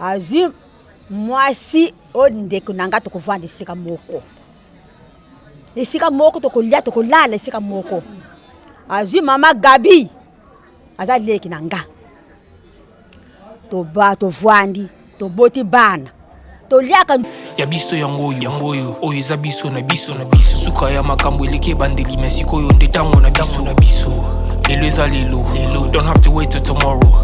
Azwi mwasi oyo ndeko na ngai, tokovanda esika moko, esika moko tokolia, tokolala esika moko. Azwi mama Gabi, aza leki na nga. Toba tovwandi, toboti bana, toliaka ya biso. Yango oyo, yango oyo, oyo eza biso na biso na biso. Suka ya makambo eleki ebandeli, me sikoyo nde ntango na biso na biso. Lelo eza lelo lelo, don't have to wait till tomorrow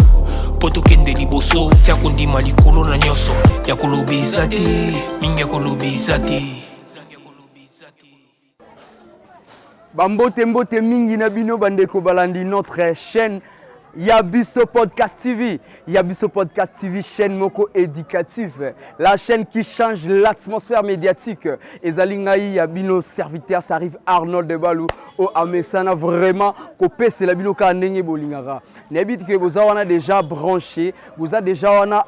mpo tokende liboso. Tia kondima likolo na nyonso. Ya koloba eza te mingi, ya koloba eza te. Bambote, mbote mingi na bino bandeko balandi notre chaîne Ya Biso Podcast TV. Ya Biso Podcast TV, chaîne moko éducative, la chaîne qui change l'atmosphère médiatique. Ezali ngai ya bino serviteur, ça arrive, Arnold de Balou o amesana vraiment kopesela bino kaka ndenge bolingaka. Nayebi ke boza wana déjà branché, boza déjà wana,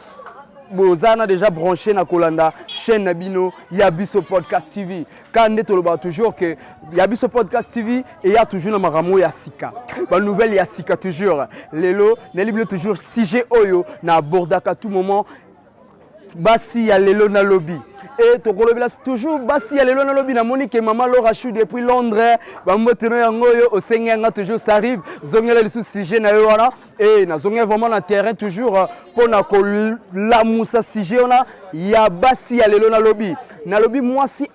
boza wana déjà branché na kolanda chaîne na bino Ya Biso Podcast TV. Ka nde tolobaka toujours que Ya Biso Podcast TV eya toujours na makambo ya sika, banouvelle ya sika toujours. Lelo nayeli bino toujours sujet oyo na abordaka tout moment, basi ya lelo na lobi. E tokolobela toujours basi ya lelo na lobi. Namoni ke mama Laura Chou depuis Londres, bambote no yango oyo osengi yanga toujours. Ça arrive, zongela lisusu sujet na yo wana. E nazongi vraiment na terrain toujours mpona kolamusa sujet wana ya basi ya lelo. Nalobi, nalobi mwasi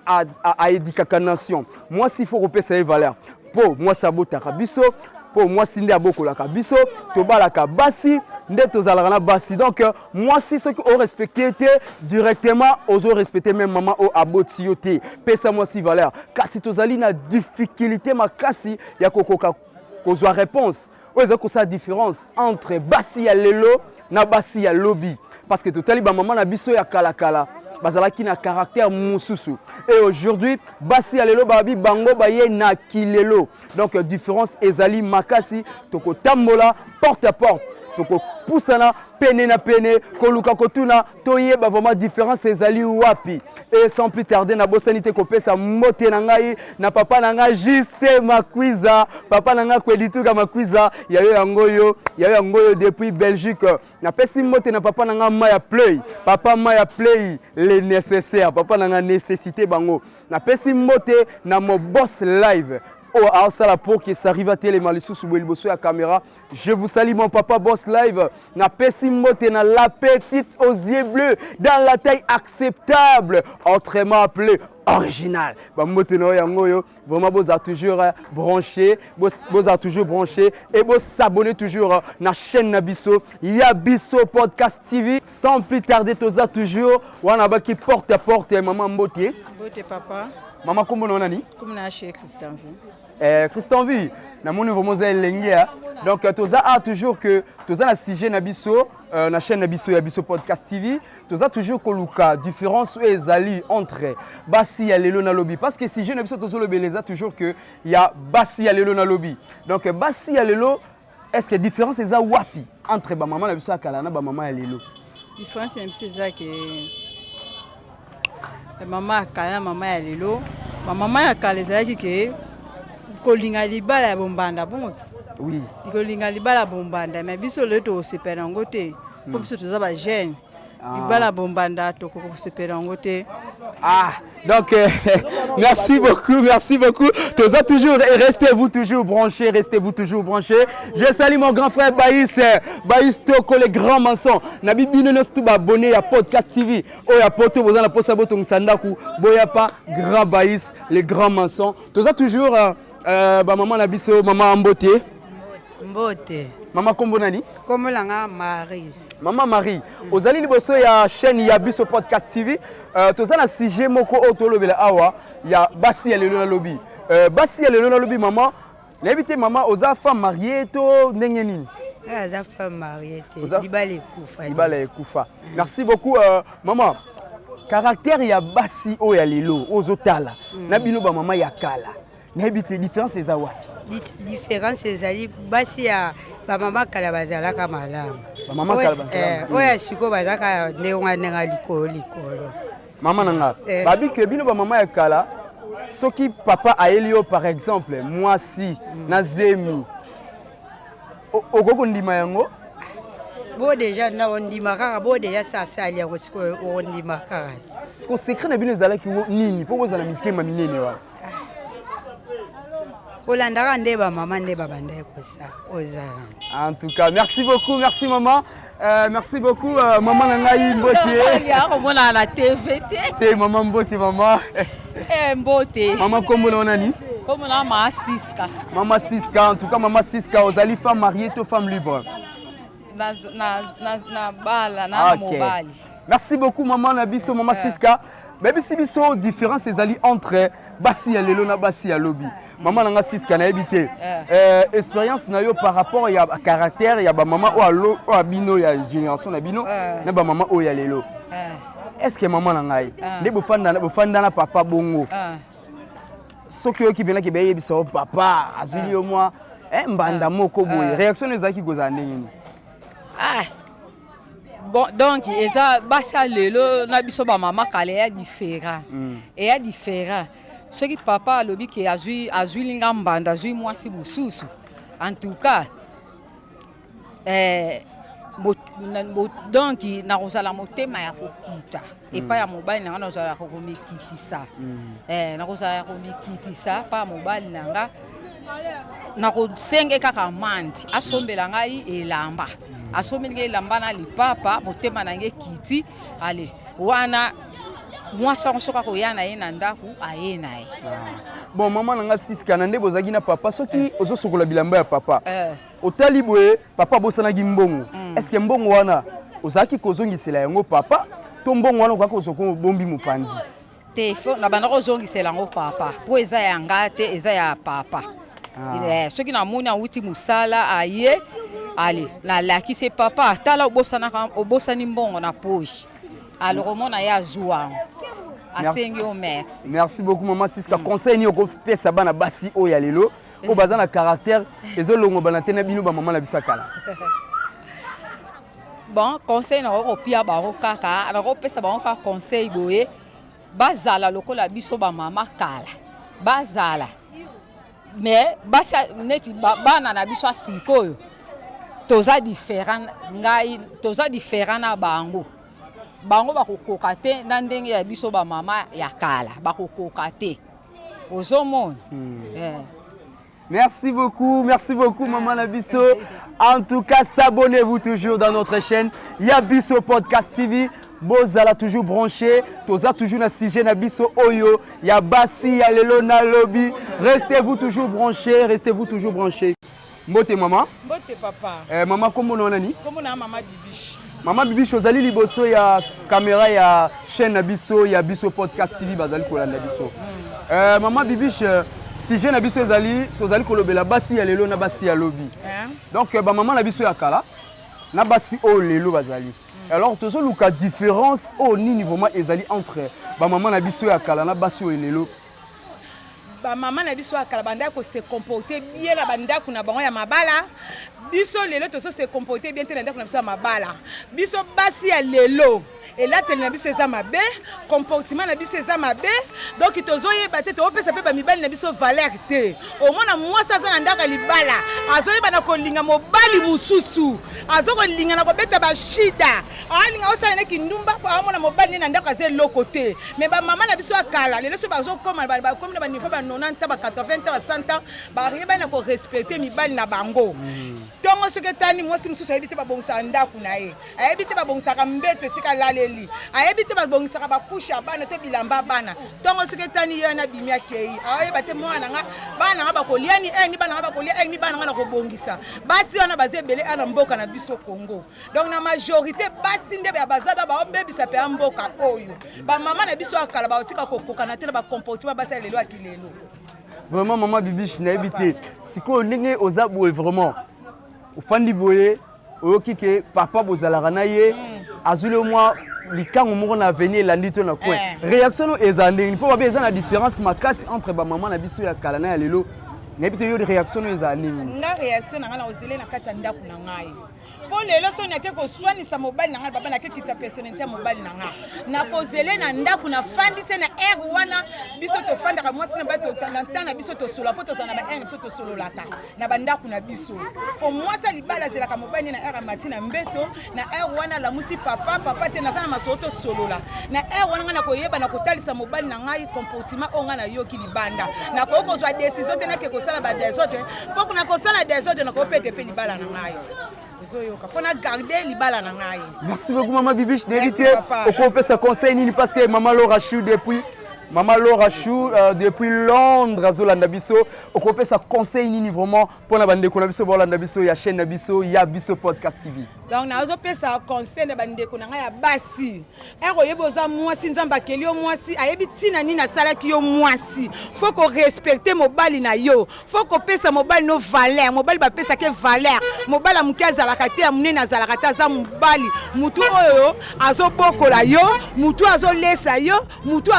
aéduquaka nation. Mwasi, faut kopesa ye valeur, mpo mwasi abotaka biso, mpo mwasi nde abokolaka biso. Tobalaka basi nde tozalaka na basi. Donc mwasi, soki orespecte te, directement ozorespecte même mama oyo aboti yo te. Pesa mwasi valeur. Kasi tozali na difficulté makasi ya kokoka kozwa réponse oyo eza kosala différence entre basi ya lelo na basi ya lobi, parce que totali bamama na biso ya kalakala, bazalaki na caractère mosusu, et aujourd'hui basi ya lelo babi bango baye na kilelo. Donc différence ezali makasi. Tokotambola porte à porte, tokopusana pene na pene koluka kotuna, toyeba vraiment différence ezali wapi. Et sans plus tarder, nabosani te kopesa mbote na ngai na papa na ngai JC Makwiza, papa na ngai Kwedituka Makwiza, yayo yango oyo, yayo yango oyo depuis Belgique. Napesi mbote na papa na ngai Maya Play, papa Maya Play, le nécessaire, papa na ngai nécessité bango. Napesi mbote na mo boss live oyo aosala pour que ça arrive atelema lisusu boye liboso ya caméra. Je vous salue, mon papa boss live. Napesi mbote na la petite aux yeux bleus dans la taille acceptable, autrement appelé original. Bambote na oyo yango oyo. Vraiment, boza toujours branché, boza toujours branché et bosabonner toujours na chaîne na biso Ya Biso Podcast TV. Sans plus tarder, toza toujours wana baki porte à porte. Mama, mbote. Mbote, papa. Mama, kombo na nani? Kombo na chez Christian V. Christian V, namoni vraiment oza elenge. Donc toza a toujours que toza na sujet na biso na chaîne na biso Ya Biso Podcast TV. Toza toujours koluka différence oyo ezali entre basi ya lelo na lobi, parce que sujet na biso tozolobela eza toujours que ya basi ya lelo na lobi. Donc basi ya lelo, est ce que différence eza wapi entre bamama na biso ya kala na bamama ya lelo? Différence na biso eza ke mama ya kala na mama ya lelo, bamama ya kala ezalaki ke kolinga libala ya bombanda, bongo ti kolinga libala ya bombanda. Mais biso lelo tokosepela yango te, mpo biso toza bajeune. Libala ya bombanda, tokoki kosepela yango te. Ah, donc merci beaucoup, merci beaucoup. Toza toujours, et restez-vous toujours branchés, restez-vous toujours branchés. Je salue mon grand frère Baïs, Baïs Toko, les grands maçons. Nabi bino nyonso tout abonné à Podcast TV. Oh ya poto, boza na posa botongisa ndaku, boya pa grand Baïs, les grands maçons. Toza toujours ba maman na biso, maman, mbote. Mbote. Maman, kombo nani? Kombo nanga Marie. Mama Marie, ozali liboso ya chaîne Ya Biso Podcast TV. Toza na sujet moko oyo tolobela awa ya basi ya lelo na lobi. Basi ya lelo na lobi, mama, nayebi te, mama, oza femme mariée to ndenge nini? Aza femme mariée te. Libala ekufa. Libala ekufa. Merci beaucoup. Mama, caractère ya basi oyo ya lelo oyo ozotala na bino bamama ya kala, nayebi te différence eza wapi? Différence ezali, basi ya bamama kala bazalaka malamu. Bamama kala bazalaka. Oyo ya sikoyo bazalaka ndenge wana, ndenge ya likolo likolo. Mama na nga, babi ke bino bamama ya kala, soki papa ayeli yo par exemple mwasi na zemi, okoki kondima yango? Bo deja na ondima kaka bo deja sasali yango sikoyo okondima kaka. Siko secret na bino ezalaki nini mpo bozala mitema minene wana? Kolandaka nde bamama nde babandaki kozala. En tout cas, merci beaucoup, merci maman. Merci beaucoup maman na ngai mbote. Akomona na TV te. Te maman mbote maman. Eh mbote. Maman kombo na nani? Kombo na mama Siska. Maman Siska, en tout cas maman Siska, ozali femme mariée to femme libre? Na na na na bala na okay. Mobali. Merci beaucoup maman na biso maman Siska. Babisi biso différence ezali entre basi ya lelo na basi ya lobi. Maman nanga Siska nayebi te. Expérience na yo par rapport ya caractère ya ba maman oyo oyo bino ya génération na bino na ba maman oyo ya lelo. Est-ce que maman na ngai nde bofanda bofanda na papa bongo? Soki oyoki benaki bayebisa yo papa azwili yo mwa mbanda moko boye, réaction no ezalaki kozala ndenge nini? Ah bon, donc eza basi ya lelo na biso bamama kala eya différent, eya différent. Soki papa alobi ke azwi azwili nga mbanda, azwi mwasi mosusu, en tout cas donc nakozala motema ya kokita epai ya mobali na nga, nakozala ya komikitisa, nakozala ya komikitisa epai ya mobali na nga. Nakosenge kaka mandi asombela ngai elamba, asombeli ngai elamba na lipapa, motema na ngai ekiti. Ale wana mwasi yango soki akoya na ye na ndako, aye na ye. Bon, mama na nga Siska, na nde bozalaki na papa, soki ozosokola bilamba ya papa, otali boye papa abosanaki mbongo, est ce que mbongo wana ozalaki kozongisela yango papa to mbongo wana okaki kozwa obombi mopanzi? Te, fo na banda kozongisela yango papa, mpo eza ya nga te, eza ya papa. Soki namoni awuti mosala aye, ale nalakisi papa: tala, obosanaka, obosani mbongo na poche. Alors omona ye azwa yango, asengi yo merci. Merci beaucoup mama Siska. Conseil nini okopesa bana basi oyo ya lelo oyo baza na caractère ezolongobana te na bino bamama na biso ya kala? Bon, conseil nakoki kopia bango kaka, nakopesa bango kaka conseil boye: bazala lokola biso bamama kala, bazala. Mais basi neti bana na biso ya sikoyo, toza différent, ngai toza différent na bango. Bango bakokoka te na ndenge ya biso bamama ya kala, bakokoka te, ozomona. Merci beaucoup, merci beaucoup Maman Nabiso. En tout cas, s'abonnez-vous toujours dans notre chaîne Yabiso Podcast TV. Bozala toujours branché, toza toujours na sujet na biso oyo, ya basi ya lelo na lobi. Restez-vous toujours branché, restez-vous toujours branché. Mbote maman. Mbote papa. Maman, kombo na nani? Kombo na mama Bibiche. Maman Bibiche, ozali liboso ya caméra ya chaîne na biso ya biso Podcast TV, bazali kolanda biso. Maman Bibiche, sujet na biso ezali tozali kolobela basi ya lelo na basi ya lobi. Donc bamama na biso ya kala na basi oyo lelo bazali. Alors tozoluka différence oyo nini vraiment ezali entre bamama na biso ya kala na basi oyo lelo. Bamama na biso ya kala bandaki kose comporter bien na bandako na bango ya mabala. Biso lelo tozose comporter bien te na ndako na biso ya mabala. Biso basi ya lelo, elateli na biso eza mabe, comportement na biso eza mabe. Donc tozoyeba te, tozopesa mpe bamibali na biso valeur te. Omona mwasi aza na ndako ya libala, azoyeba na kolinga mobali mosusu, azokolinga na kobeta bashida, alinga osala neki ndumba mpo amona mobali nde na ndako aza eloko te. Mais bamama na biso ya kala, lelo so bazokoma, bakomi na baniveau ba 90 ans, ba 80 ans, ba 100 ans, bayebani na korespecter mibali na bango. Ntongo soki etani, mwasi mosusu ayebi te babongisaka ndako na ye, ayebi te babongisaka mbeto esika alaleli, ayebi te babongisaka bacouches ya bana to bilamba bana. Ntongo soki etani, ye wana abimi, akei, ayeba te mwana nga, bana nga bakolia ni ni bana nga bakolia ni bana nga na kobongisa. Basi wana baza ebele na mboka na biso Congo. Donc na majorité basi nde ya baza da baobebisa mpe ya mboka oyo. Bamama na biso ya kala baotika kokokana te na bacomportement basi ya lelo ya kilelo. Vraiment mama Bibiche, nayebi te sikoyo ndenge oza boye, vraiment ofandi boye, oyoki ke papa bozalaka na ye azwili yo mwa likango moko na avenir elandi to na coin, réaction no ezala ndenge? Mpo babe eza na différence makasi entre bamama na biso ya kala na ya lelo. Nayebi te, yo réaction no ezala ndenge? Nga réaction na ngai, na ozele na kati ya ndako na ngai. Mpo lelo soki nake koswanisa mobali na ngai, papa, nake kitisa personnalité ya mobali na ngai, nakozele na ndako, nafandise na aire wana. Biso tofandaka mwasi na bato na ntan na biso, tosolola mpo tozala na ba aire na biso, tosololaka na bandako na biso. Mpo mwasi ya libala azelaka mobali na aire amati na mbeto, na aire wana alamusi papa, papa te, naza na masolo, tosolola na aire wana. Ngai nakoyeba na kotalisa mobali na ngai comportement oyo ngai nayoki libanda. Nakoki kozwa décision te, nake kosala ba désordre, mpo nakosala désordre, nakopete mpe libala na ngai. Ozoyoka, fo na garde libala na ngai. Merci beaucoup, mama Bibiche. Nayebi te okopesa conseil nini, parce que mama Laura Chou depuis, mama Laura Chou depuis Londres azolanda biso. Okopesa conseil nini vraiment mpona bandeko na biso baolanda biso ya chaîne na biso ya Biso Podcast TV? Donc nazopesa conseil na bandeko na ngai ya basi. Ere oyebi oza mwasi, Nzambe akeli yo mwasi, ayebi ntina nini asalaki yo mwasi. Faut korespecter mobali na yo, faut kopesa mobali no valeur. Mobali bapesaka valeur. Mobali ya moke azalaka te, ya monene azalaka te, aza mobali. Motu oyo azobokola yo, motu azolesa yo, motu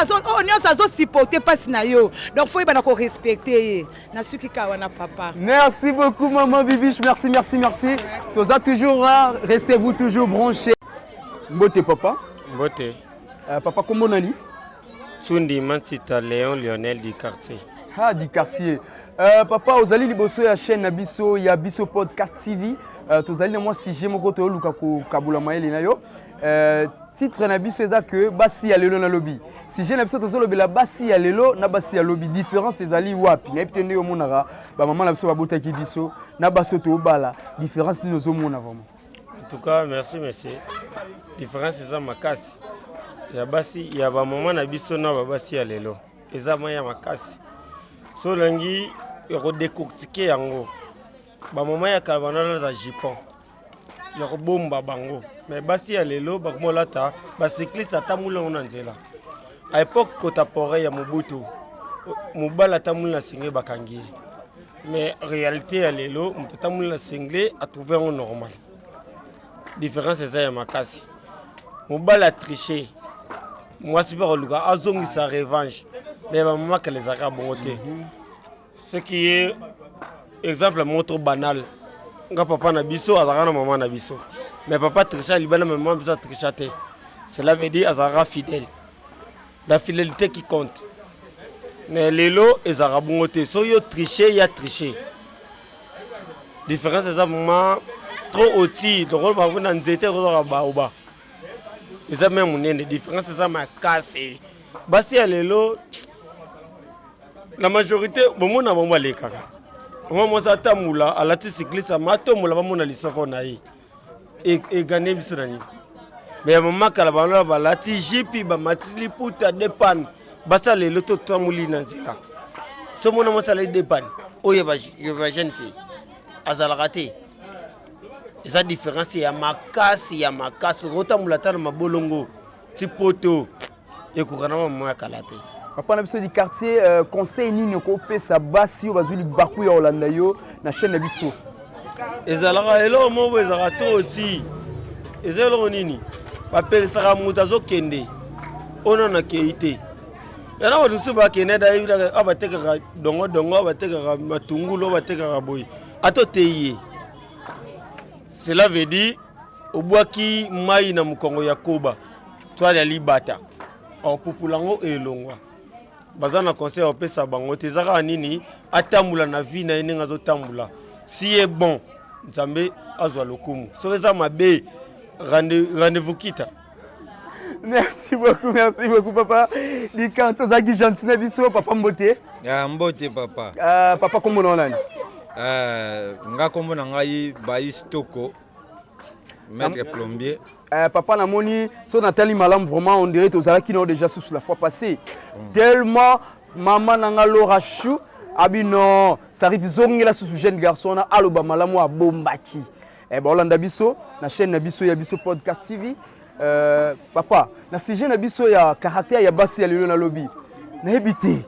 donc oyo nyonso azosupporter mpasi na yo. Donc faut yebana korespecter ye. Nasuki kaka wana, papa. Merci beaucoup, maman Bibiche. Merci, merci, merci. Toza toujours là, restez-vous toujours branchés. Mbote, papa. Mbote. Papa, kombo nani? Tsundi Mansita Léon Lionel du quartier. Ah, du quartier. Papa, ozali liboso ya chaîne na biso ya Biso Podcast TV. Tozali na mwa sujet moko toyoluka kokabola mayele na yo. Titre na biso eza ke basi ya lelo na lobi. Sujet na biso, tozolobela basi ya lelo na basi ya lobi. Différence ezali wapi? Nayebi te ndenge omonaka bamama na biso babotaki biso na basi oyo toobala. Différence nini ozomona vraiment? En tout cas, merci monsieur. Différence eza makasi ya basi ya bamama na biso na babasi ya lelo, eza mai ya makasi. So olangi ya kodécortiquer yango, bamama ya kala banalata jupon ya kobomba bango, mais basi ya lelo bakomolata bacycliste, atamboli yango na nzela. À époque contemporain ya Mobutu, mobali atamboli na singlet, bakangi ye. Mais réalité ya lelo, moto atamboli na singlet, atrouve yango normal. Différence eza ya makasi. Mobali atriche, mwasi mpe akoluka azongisa revanche. Mais bamama kala ezalaka bongo te. Ce qui est exemple moko trop banal, nga papa na biso azalaka na mama na biso, mais papa tricha libanda, mais mama biso atricha te. Cela veut dire azalaka fidèle, la fidélité qui compte. Mais lelo ezalaka bongo te. Soki yo triche, ya triche. Différence eza vraiment trop oti lokola bango na nzete ekozaka baoba, eza me monene. Différence eza makasi. Basi ya lelo, la majorité, bomona bango balekaka. Mwa mwasi atambola alati cycliste, ama atombola, bamona lisoko na ye, egane biso na nini? Mais ya mama kala, bango balati jupe, bamati liputa depane. Basa lelo totamboli na nzela, so mona mwasi alati depane oyo ya ba jeune fille azalaka te. Eza différence ya makasi, ya makasi. Okotambola ata na mabolongo ti poto, ekoka na mama ya kala te. Papa na biso du quartier, conseil nini okopesa basi oyo bazwi libaku ya kolanda yo na chaîne na biso? Ezalaka eloko moko boye, ezalaka to ti eza eloko nini bapekisaka moto azokende oyo nano akei te. Yana bato mosusu bakende, ayebi batekaka dongodongo, batekaka matungulu, batekaka boye, ata oteyi ye, cela veut dire obwaki mai na mokongo ya koba toile ya libata, opupula yango, elongwa. Baza na conseil ya kopesa bango te. Eza kaka nini? Atambola na vie na ye ndenge azotambola. Si ye bon, Nzambe azwa lokumu. Soki eza mabe, rendez-vous kita. Merci beaucoup, merci beaucoup, papa du quartier. Ozalaki gentil na biso. Papa, mbote. Ya mbote, papa. Papa, kombo na nani? Nga kombo na ngai Bais Toko, maître plombier. Papa, namoni so natali malamu, vraiment on dirait tozalaki nao déjà susu la fois passée. Tellement mama na nga Laura Chou abi non, ça arrive, zongela susu jeune garçon na aloba malamu abombaki. Eh, baolanda biso na chaîne na biso ya Biso Podcast TV. Papa, na sujet na biso ya caractère ya basi ya lelo nalobi, nayebi te,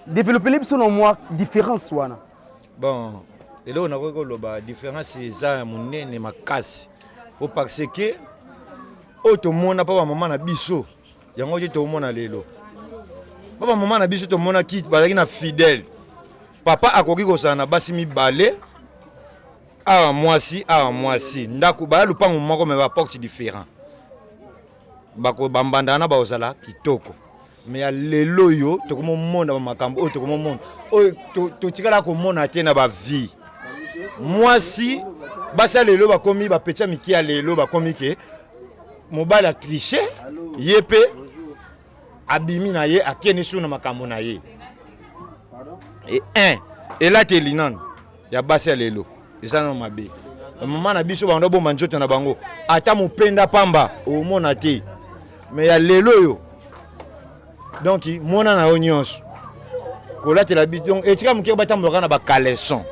développele biso na mwa différence wana. Bon, eloko nakoki koloba, différence eza ya monene makasi, po parce que oyo tomona mpo bamama na biso, yango te tomona lelo. Mpo bamama na biso tomonaki bazalaki na fidèle. Papa akoki kozala na basi mibale. Awa mwasi, awa mwasi, ndako baya lupango moko mais ba porte différent. Bako bambanda wana bakozala kitoko. Mais ya lelo oyo tokomomona ba makambo oyo tokomomona oyo totikala komona te na ba vie. Mwasi basi ya lelo bakomi ba petit ya mike ya lelo bakomi ke mobali a triche ye pe abimi na ye akende su na makambo na ye. E un elateli nano ya basi ya lelo eza nano mabe. Mama na biso bando bomba nzoto na bango ata mopenda pamba omona te, mais ya lelo oyo donc mona na yo nyonso kolatela bi donc etika moke batambolaka na bacaleçon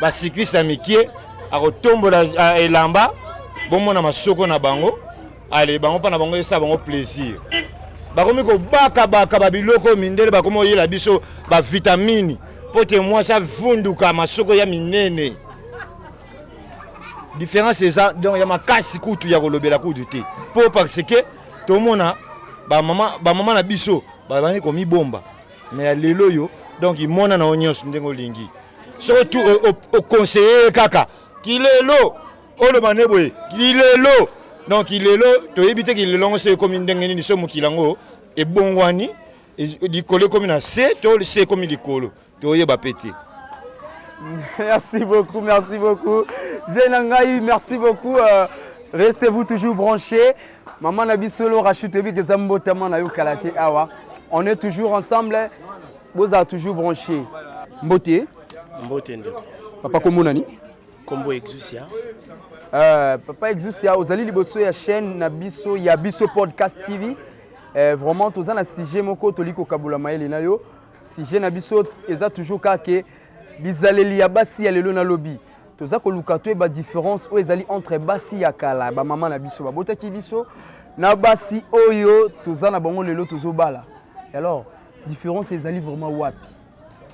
bacycliste ya mike akotombola elamba bomona masoko na bango ale bango mpa na bango esala bango plaisir. Bakomi kobakabaka babiloko mindele bakomi oyela biso bavitamine mpo te mwasi avunduka masoko ya minene. Différence eza donc ya makasi kutu ya kolobela kutu te mpo parce que tomona bamama na biso babandi komibomba, mais ya lelo oyo donc mona na yo nyonso ndenge olingi soki tu oconseille kaka kilelo oloba nde boye kilelo donc kilelo toyebi te kilelo yango soki ekomi ndenge nini, so mokili yango ebongwani likolo ekomi na se to se ekomi likolo toyeba pe te. Merci beaucoup, merci beaucoup. Zenangaï, merci beaucoup. Restez-vous toujours branchés. Maman Nabisolo, Rachid Tobi, Zambo, Taman, Ayo, Kalate, Awa. On est toujours ensemble. Boza toujours branchés. Mbote. Mbote ndeko. Papa Komonani. Kombo Exusia. Papa Exusia, ozali liboso ya chaîne Nabiso, ya Biso Podcast TV. Vraiment, toza na sujet moko toliko kabula mayele na yo. Sujet na biso eza toujours kaka bizaleli ya basi ya lelo na lobi. Toza koluka toyeba différence oyo ezali entre basi ya kala, ba mama na biso babotaki biso na basi oyo toza na bango lelo tozobala. Alors, différence ezali vraiment wapi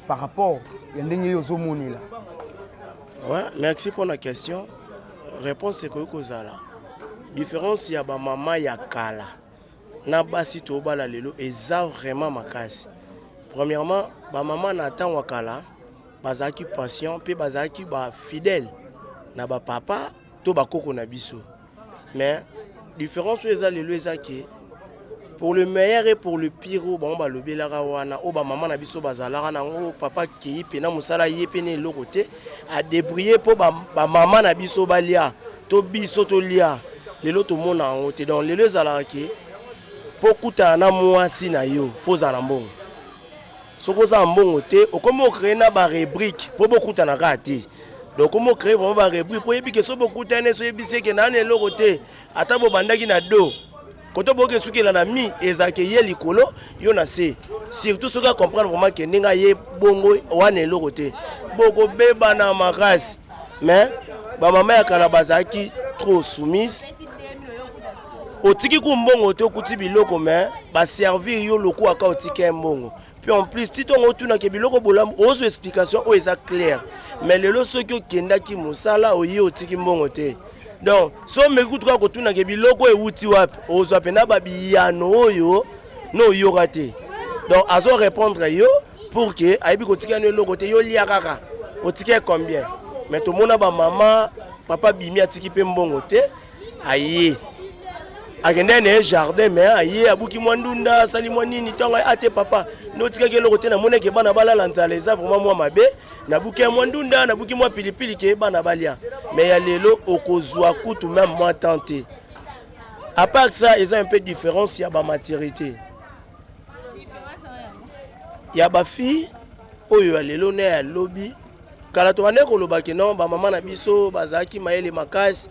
par rapport ya ndenge yo ozomonela? Ouais, merci pour la question. Réponse ekoki kozala différence ya ba mama ya kala na basi tobala lelo eza vraiment makasi. Premièrement, ba mama na ntango ya kala bazalaki patient mpe bazalaki ba fidèle na ba papa to bakoko na biso. Mais différence oyo eza lelo eza ke pour le meilleur et pour le pire oyo bango balobelaka wana oyo ba mama na biso bazalaka nango, papa kei pe na mosala ye pe na eloko te a débrouiller po ba mama na biso balia to biso tolia. Lelo tomona yango te. Donc lelo ezalaka ke po kutana na mwasi na yo fo ozala na mbongo. Soki oza na mbongo te okomi ocréer na ba rubrique po bokutana kaka te. Donc okomi ocréer vraiment ba rubrique po oyebi ke soki bokutani so oyebisi eke na eloko te, ata bobandaki na do koto boke sukela na mi ezalaka ye likolo yo na se. Surtout soki a comprendre vraiment ke ndenge aye bongo wana eloko te, bokobebana makasi. Mais ba mama ya kala bazalaki trop soumise. Otiki ku mbongo te, okuti biloko mais ba servir yo lokola ka otiki ya mbongo. Puis en plus ti tongo otunaka biloko bolamu ozo explication oyo eza claire. Mais lelo soki okendaki mosala oye otiki mbongo te. Donc so omeki kutu kaka kotunaka biloko ewuti wapi, ozwa mpena ba biyano oyo no oyoka te. Donc azo répondre yo pour que ayebi kotika no eloko te, yo lia kaka otiki ya combien. Mais tomona ba mama papa bimi atiki pe mbongo te, aye akende na ye jardin mais aye abuki mwa ndunda asali mwa nini ntango aye ate papa nde otikaki eloko te, namonaki bana balala nzala eza vraiment mwa mabe, nabuki ya mwa ndunda nabuki mwa pilipili ke bana balia. Mais ya lelo okozwa kutu même mwa temps te. À part ça eza un peu différence ya ba maturité ya ba fille oyo ya lelo na ya lobi. Kala tobandaki koloba ke non ba mama na biso bazalaki mayele makasi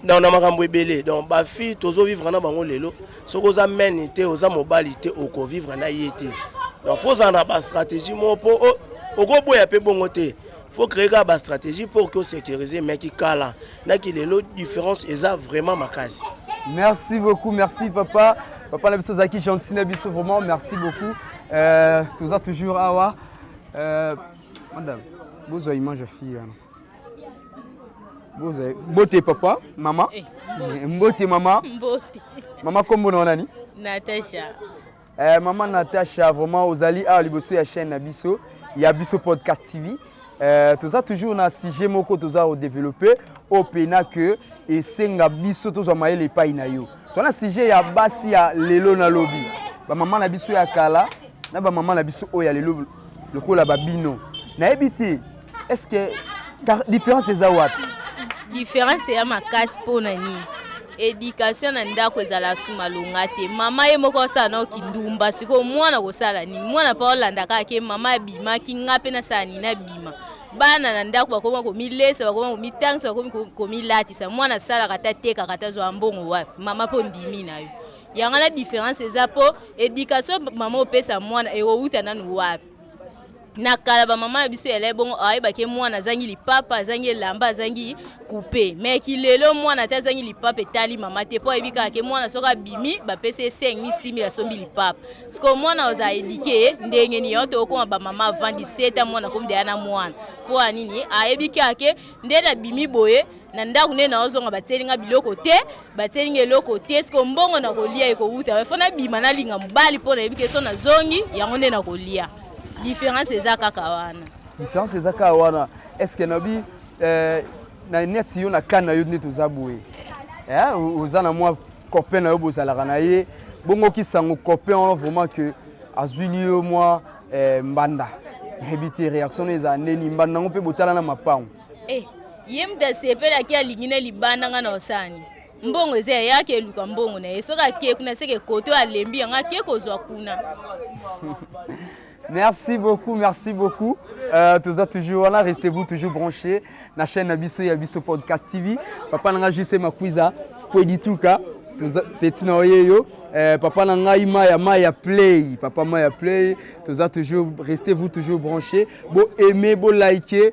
na makambo ebele. Donc ba fille tozo vivre na bango lelo, soki oza mene te oza mobali te okovivre na ye te. Donc faut ozala na ba stratégie moko po okoboya pe bongo te. Faut créer kaka ba stratégie pour que sécuriser, mais ki kala na ki lelo différence eza vraiment makasi. Merci beaucoup, merci papa. Papa na biso zaki gentil na biso vraiment merci beaucoup. Toza toujours awa. Madame, bozwa image ya fille wana. Bozwa mbote papa, mama. Mbote mama. Mbote. Mama kombo na nani? Natacha. Maman Natacha, vraiment ozali awa liboso ya chaîne na biso, ya Biso Podcast TV. Euh, toza toujours na sujet moko toza kodéveloppe oyo mpena ke esenga biso tozwa mayele epai na yo. Toza na sujet ya basi ya lelo na lobi, bamama na biso ya kala na bamama na biso oyo ya lelo lokola babino. Nayebi te est ce que différence eza wapi? Différence ya makasi mpo na nini? Education na ndako ezala su malonga te. Mama ye moko asala nao kindumba, sikoyo mwana kosala nini? Mwana mpe olanda kaka ke mama abimaki, nga mpe nasala nini? Nabima. Bana na ndako bakoma komilesa, bakoma komitangisa, bakomi komilatisa. Mwana asalaka ata atekaka ata azwa mbongo wapi? Mama mpo ndimi na yo. Yango wana différence eza mpo education mama opesa mwana ekowuta nanu wapi? Na kala bamama na biso yalai bongo, ayebaki mwana azangi lipapa, azangi elamba, azangi coupe. Mais kilelo mwana ata azangi lipapa etali mama te, mpo ayebi kaka ke mwana soki abimi bapesi ye 5000 6000 asombi lipapa. Sikoyo mwana oza éduqué ndenge nini? Yango tokokoma bamama avant 17 ans mwana akomi deya na mwana. Mpo ya nini? Ayebi kaka ke nde nabimi boye na ndako nde naozonga batieli nga biloko te, batieli nga eloko te. Sikoyo mbongo na kolia ekowuta fo nabima nalinga mobali mpo nayebi ke so nazongi yango nde nakolia. Différence eza kaka wana. Différence eza kaka wana. Est ce que nabi na neti yo na ka na yo nde toza boye, oza na mwa copain na yo bozalaka na ye bongo kisango copain wana vraiment que azwili yo mwa mbanda, nayebi te réaction no ezala ndeni mbanda yango mpe botala na mapango. Ye moto asepelaki alingi na libanda, nga na osani mbongo eza yaki eluka mbongo na ye. Soki ake kuna seke kote oyo alembi yango ake kozwa kuna. Merci beaucoup, merci beaucoup. Toza toujours là, restez-vous toujours branchés. La chaîne Abiso et Abiso Podcast TV. Papa nanga juste Makwiza, Kwedituka, toza petit na oyeyo. Papa nanga Maya Maya Play, Papa Maya Play. Toza toujours, restez-vous toujours branchés. Bo aimer, bo liker,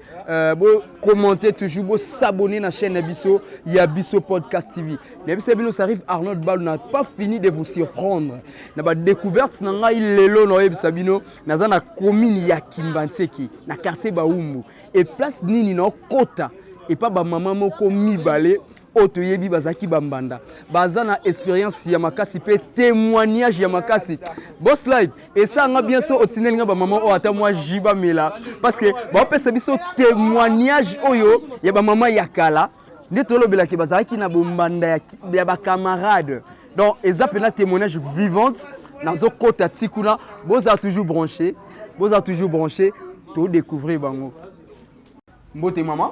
bo commenter toujours, bo s'abonner na chaîne Abiso, Yabiso Podcast TV. Yabiso bino ça arrive, Arnold Balou n'a pas fini de vous surprendre. Na ba découverte na ngai lelo na oyebisa bino naza na commune ya Kimbanseke na quartier Baumbu et place nini na okota et pas ba mama moko mibale oyo toyebi bazalaki bambanda, baza na expérience ya makasi mpe témoignage ya makasi. Boss Live esanga bien so otindeli nga bamama oyo ata mwa jus bamela parce que baopesa biso témoignage oyo ya bamama ya kala nde tolobelaki bazalaki na bombanda ya bacamarade. Donc eza mpena témoignage vivante. Nazokota ti kuna, bozala toujours branché, bozala toujours branché, todécouvrir bango. Mbote mama.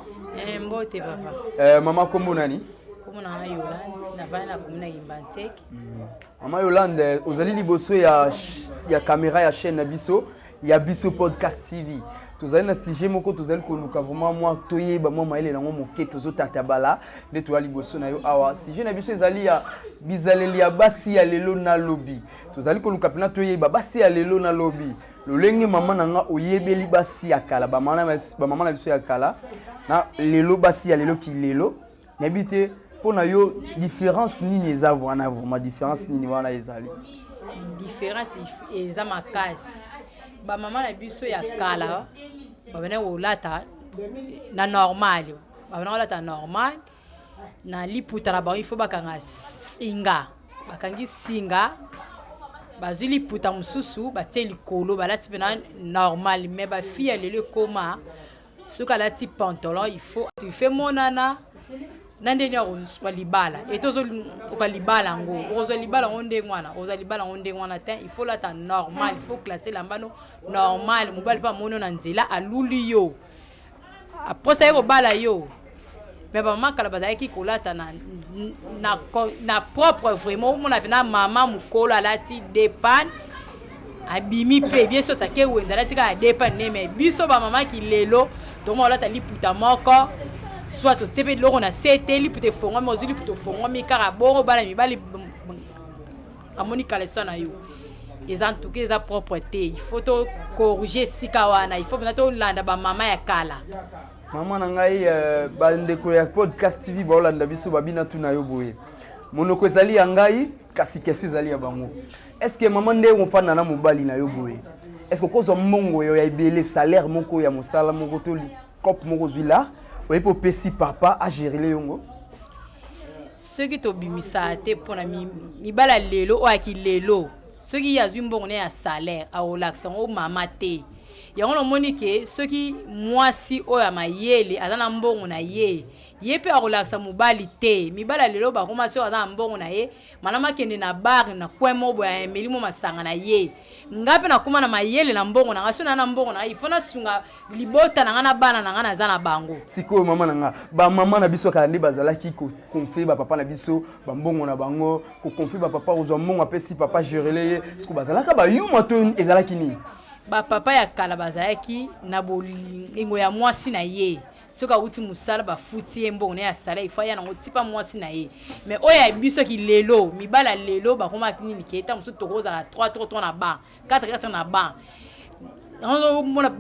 Mbote papa. Mama, kombo nani? Kombo na nga Yolande, navandi na commune ya Kimbanseke. Mama Yolande, ozali liboso ya caméra ya chaîne na biso ya Biso Podcast TV. Tozali na sujet moko tozali koluka vraiment mwa toyeba mwa mayele nango moke, tozotata bala nde toya liboso na yo awa. Sujet na biso ezali ya bizaleli ya basi ya lelo na lobi. Tozali koluka mpena toyeba basi ya lelo na lobi. Lolenge mama na nga oyebeli basi ya kala, bamama na biso ya kala na lelo, basi ya lelo kilelo, nayebi te mpo na yo différence nini eza wana, vraiment différence nini wana ezali? Différence eza makasi. Bamama na biso ya kala babandaki kolata na normal, babandaki kolata normal na liputa na bango. Il faut bakanga singa, bakangi singa, bazwi liputa mosusu batie likolo, balati mpena normal. Mais bafille ya lelo ekoma soki alati pantalon, il faut monana na ndenge ya kozwa libala e tozokoka libala yango, okozwa libala yango ndenge wana, okozwa libala yango ndenge wana te. Il faut lata normal, il faut classe elamba no normal. Mobali mpe amoni yo na nzela, aluli yo, aposa ye kobala yo. Mais bamama kala bazalaki kolata na propre vraiment. Omona mpena mama mokolo alati depane, abimi mpe bien sûr sake wenze, alati kaka depane ne. Mais biso bamama kilelo tokoma kolata liputa moko, soit otie mpe biloko na se te, liputa efongwami, ozwi liputa ofongwami kaka bongo, bana mibali amoni caleçon na yo. Eza ntuka eza propre te. Il faut tocorriger esika wana, il faut mpena tolanda bamama ya kala. Mama na ngai, bandeko ya Podcast TV baolanda biso, babina tuna yo boye, monoko ezali ya ngai kasi question ezali ya bango. Est ce que mama, ndenge ofanda na mobali na yo boye, est ce que okozwa mbongo ya ebele, salaire moko ya mosala moko to cope moko ozwi la oyebi opesi papa agérer yongo? Soki tobimisaka te mpona mibala lelo oyo aki lelo, soki ye azwi mbongo ne ya salaire, akolakisa yango mama te. Yango namoni ke soki mwasi oyo ya mayele aza na mbongo na ye, ye mpe akolakisa mobali te. Mibali ya lelo bakoma soki aza na mbongo na ye, malamu akende na bar na coin moko boye ameli mwa masanga na ye. Nga mpe nakoma na mayele na mbongo na nga, soki naza na mbongo na nga, il faut nasunga libota na nga na bana na nga naza na bango. Sikoyo mama na nga, ba mama na biso kala nde bazalaki ko confier ba papa na biso ba mbongo na bango, ko confier ba papa kozwa mbongo apesi papa gerele ye, sikoyo bazalaka ba yuma to ezalaki nini? Ba papa ya kala bazalaki na bolingo ya mwasi na ye, soki awuti mosala bafuti ye mbongo na ye ya salaire, il faut aya nango tipa mwasi na ye. Mais oyo ya biso ki lelo, mibali ya lelo bakomaki nini ke ntango mosusu tokozala 3 3 3 na banc, 4 4 na banc. Ozomona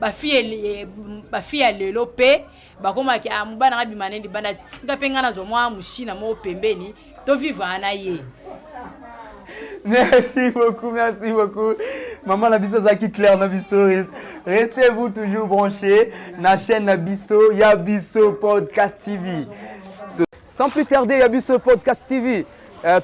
bafille ya lelo mpe bakomaki, ah, mobali nanga abima na ye libanda, tika mpe ngai nazwa mwa moshina moko pembeni tovivre na ye. Merci beaucoup, merci beaucoup. Maman na biso azalaki claire na biso. Restez-vous toujours branchés na chaîne na biso, ya biso Podcast TV. Sans plus tarder, ya biso Podcast TV.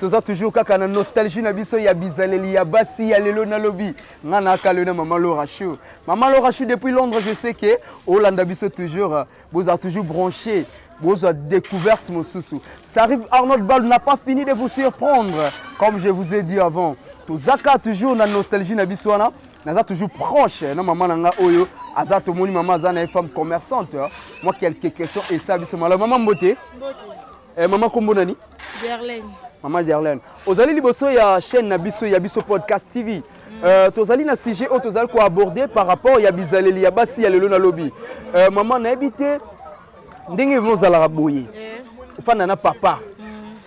Toza toujours kaka na nostalgie na biso ya bizaleli ya basi ya lelo na lobi. Nga na kalo na Maman Laura Chou. Maman Laura Chou depuis Londres, je sais que olanda biso toujours, boza toujours branché. Boza découverte mosusu. Ça arrive, Arnold Bal n'a pas fini de vous surprendre. Comme je vous ai dit avant, tozaka toujours na nostalgie na biso wana, naza toujours proche na maman na nga oyo, aza tomoni maman aza na femme commerçante. Moi quelques questions et ça biso malamu. Maman mbote. Mbote. Maman kombo nani? Gerlaine. Maman Gerlaine. Ozali liboso ya chaîne na biso ya biso Podcast TV. Tozali na sujet oyo tozali ko aborder par rapport ya bizaleli ya basi ya lelo na lobi. Maman nayebi te ndenge bozalaka boye. Ofanda na papa.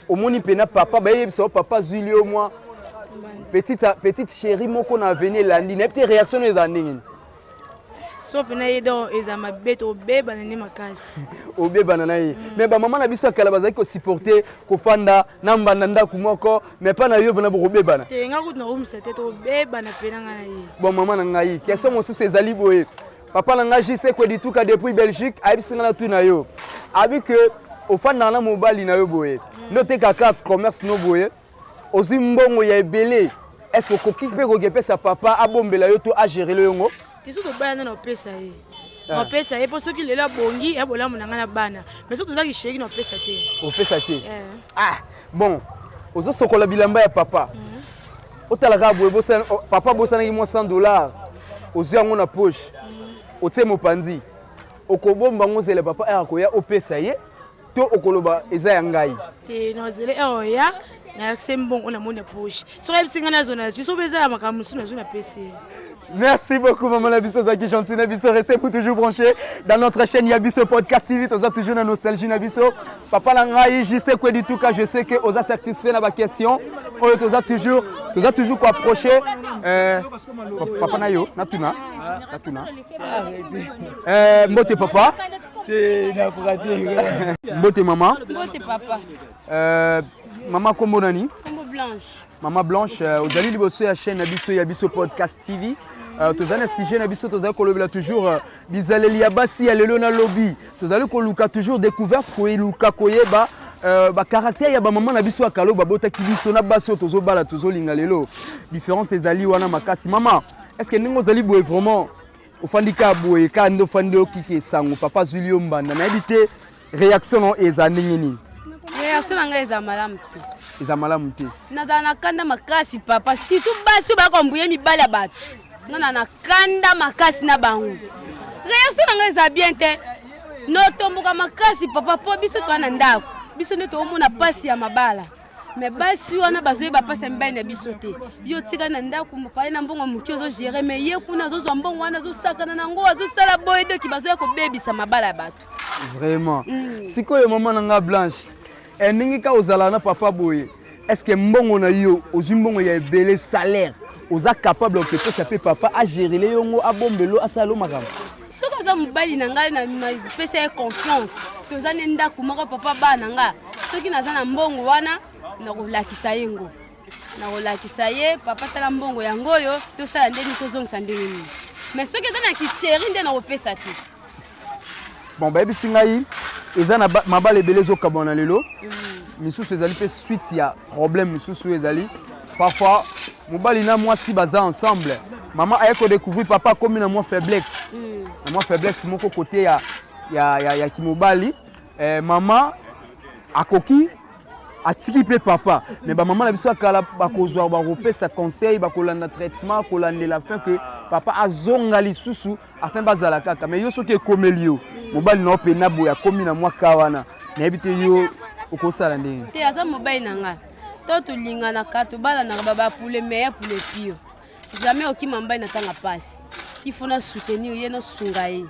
Omoni mpe na papa bayebisa yo papa azwili yo mwa petite chérie moko na avenue elandi. Nayebi te réaction no ezala ndenge nini? So mpena ye donc eza mabe, tobebana nde makasi. Obebana na ye. Mais bamama na biso ya kala bazalaki kosupporte kofanda na mbanda ndako moko, mais mpa na yo mpena bokobebana te. Nga kutu nakomisa te, tobebana mpena nga na ye. Bon, mama na ngai, question mosusu ezali boye. Papa na ngai JC Kwedituka depuis Belgique ayebisi ngai na tuna yo, abi ke ofandaka na mobali na yo boye, nde otekaka commerce no boye, ozwi mbongo ya ebele, est-ce que okoki mpe kokepesa papa abombela yo to agérele yo ngo? Te, soki tobala nde naopesa ye. Naopesa ye mpo soki lelo abongi ya bolamu na ngai na bana, mais soki tozalaki sheri naopesa te. Opesa te. Ah bon, ozosokola bilamba ya papa, otalaka boye, papa abosanaki mwa 100 $, ozwi yango na poche, otie mopanzi, okobomba yango ozela papa ere akoya opesa ye, to okoloba eza ya ngai? Te, nazela ere oya nayakise mbongo namoni na poche. Soki ayebisi ngai nazwa, nazwi. Soki eza ya makambo mosusu, nazwi, napesi ye. Merci beaucoup, maman na biso, Zaki gentil na biso. Restez-vous toujours branchés dans notre chaîne Yabiso Podcast TV. Toza toujours na nostalgie na biso. Papa na ngai, JC Kwedituka, je sais que oza satisfait na ba question. Oyo toza toujours ko approcher papa na yo, natuna, natuna. Mbote papa. Mbote maman. Mbote papa. Maman kombo nani? Kombo Blanche. Maman Blanche, ozali liboso ya chaîne na biso ya biso Podcast TV. Tozali na sujet na biso, tozali kolobela toujours bizaleli ya basi ya lelo na lobi. Tozali koluka toujours découverte, koyeluka koyeba bacaractère ya bamama na biso ya kala babotaki biso na basi oyo tozobala tozolinga lelo. Différence ezali wana makasi. Mama, est-ce que ndenge ozali boye vraiment ofandi kaka boye kaka nde ofandi okiki esango papa azwili yo mbanda, nayebi te réaction na yo eza ndenge nini? Réaction na ngai eza malamu te. Eza malamu te. Nazala na kanda makasi papa, surtout basi oyo bakombuye mibali ya bato. Nga na na kanda makasi na bango. Réaction na ngai eza bien te, notomboka makasi papa, mpo biso toza na ndako, biso nde toomona mpasi ya mabala, mais basi wana bazoyeba mpasi ya mibali na biso te. Yo tika na ndako mopaye na mbongo moke ozogérer, mais ye kuna azozwa mbongo wana, azosakana nango, azosala boye, doki bazoya kobebisa mabala ya bato. Vraiment. Sikoyo mama na nga Blanche, ndenge ka ozala na papa boye, est ce que mbongo na yo, ozwi mbongo ya ebele, salaire, oza capable okepesa mpe papa agérele yongo, abombelo, asala yo makambo? Soki aza mobali na ngai, napesa ye confiance, toza nde ndako moko papa, bana na nga. Soki naza na mbongo wana, nakolakisa ye ngo, nakolakisa ye: "Papa, tala mbongo yango oyo, tosala ndeni, tozongisa ndenge nini." Mais soki eza na kisheri nde nakopesa te. Bon, bayebisi ngai eza na mabala ebele ezokabwana lelo. Misusu ezali mpe suite ya problème, misusu ezali parfois mobali na mwasi baza ensemble. Mama aye kodécouvrir papa akomi na mwa faiblesse na mwa faiblesse moko kote ya, ya, ya, ya kimobali. Eh, mama akoki atiki mpe papa, mais bamama na biso ya kala bakozwa, bakopesa conseil, bakolanda traitement, kolandela afin que papa azonga lisusu, afin bazala kaka. Mais yo, soki ekomeli yo, mobali na yo mpena boye akomi na mwa ka wana, nayebi te yo okosala ndenge? Te, aza mobali na nga to tolinganaka, tobalanaka, baba pour le meilleur, pour le pire, jamais okima mobali na ntanga pasi. Il faut na soutenir ye, nasunga ye.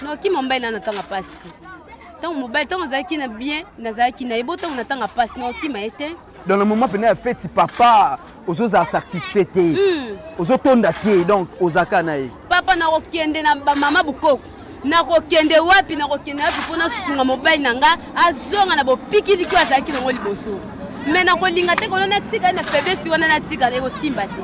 Nakokima mobali na na ntanga pasi te. Ntango mobali, ntango azalaki na bien, nazalaki na ye bo. Ntango na ntanga pasi, nakokima ye te. Dans le moment pena ya feti, papa ozozala satisfait te, ozotonda te, donc ozalaka na ye. Papa, nakokende na bamama bokoko, nakokende wapi, nakokende wapi mpo nasunga mobali na nga azonga na bopikiliki oyo azalaki nango liboso. Me nakolinga te kono natika ye na faiblesse wana, natika, ekosimba te.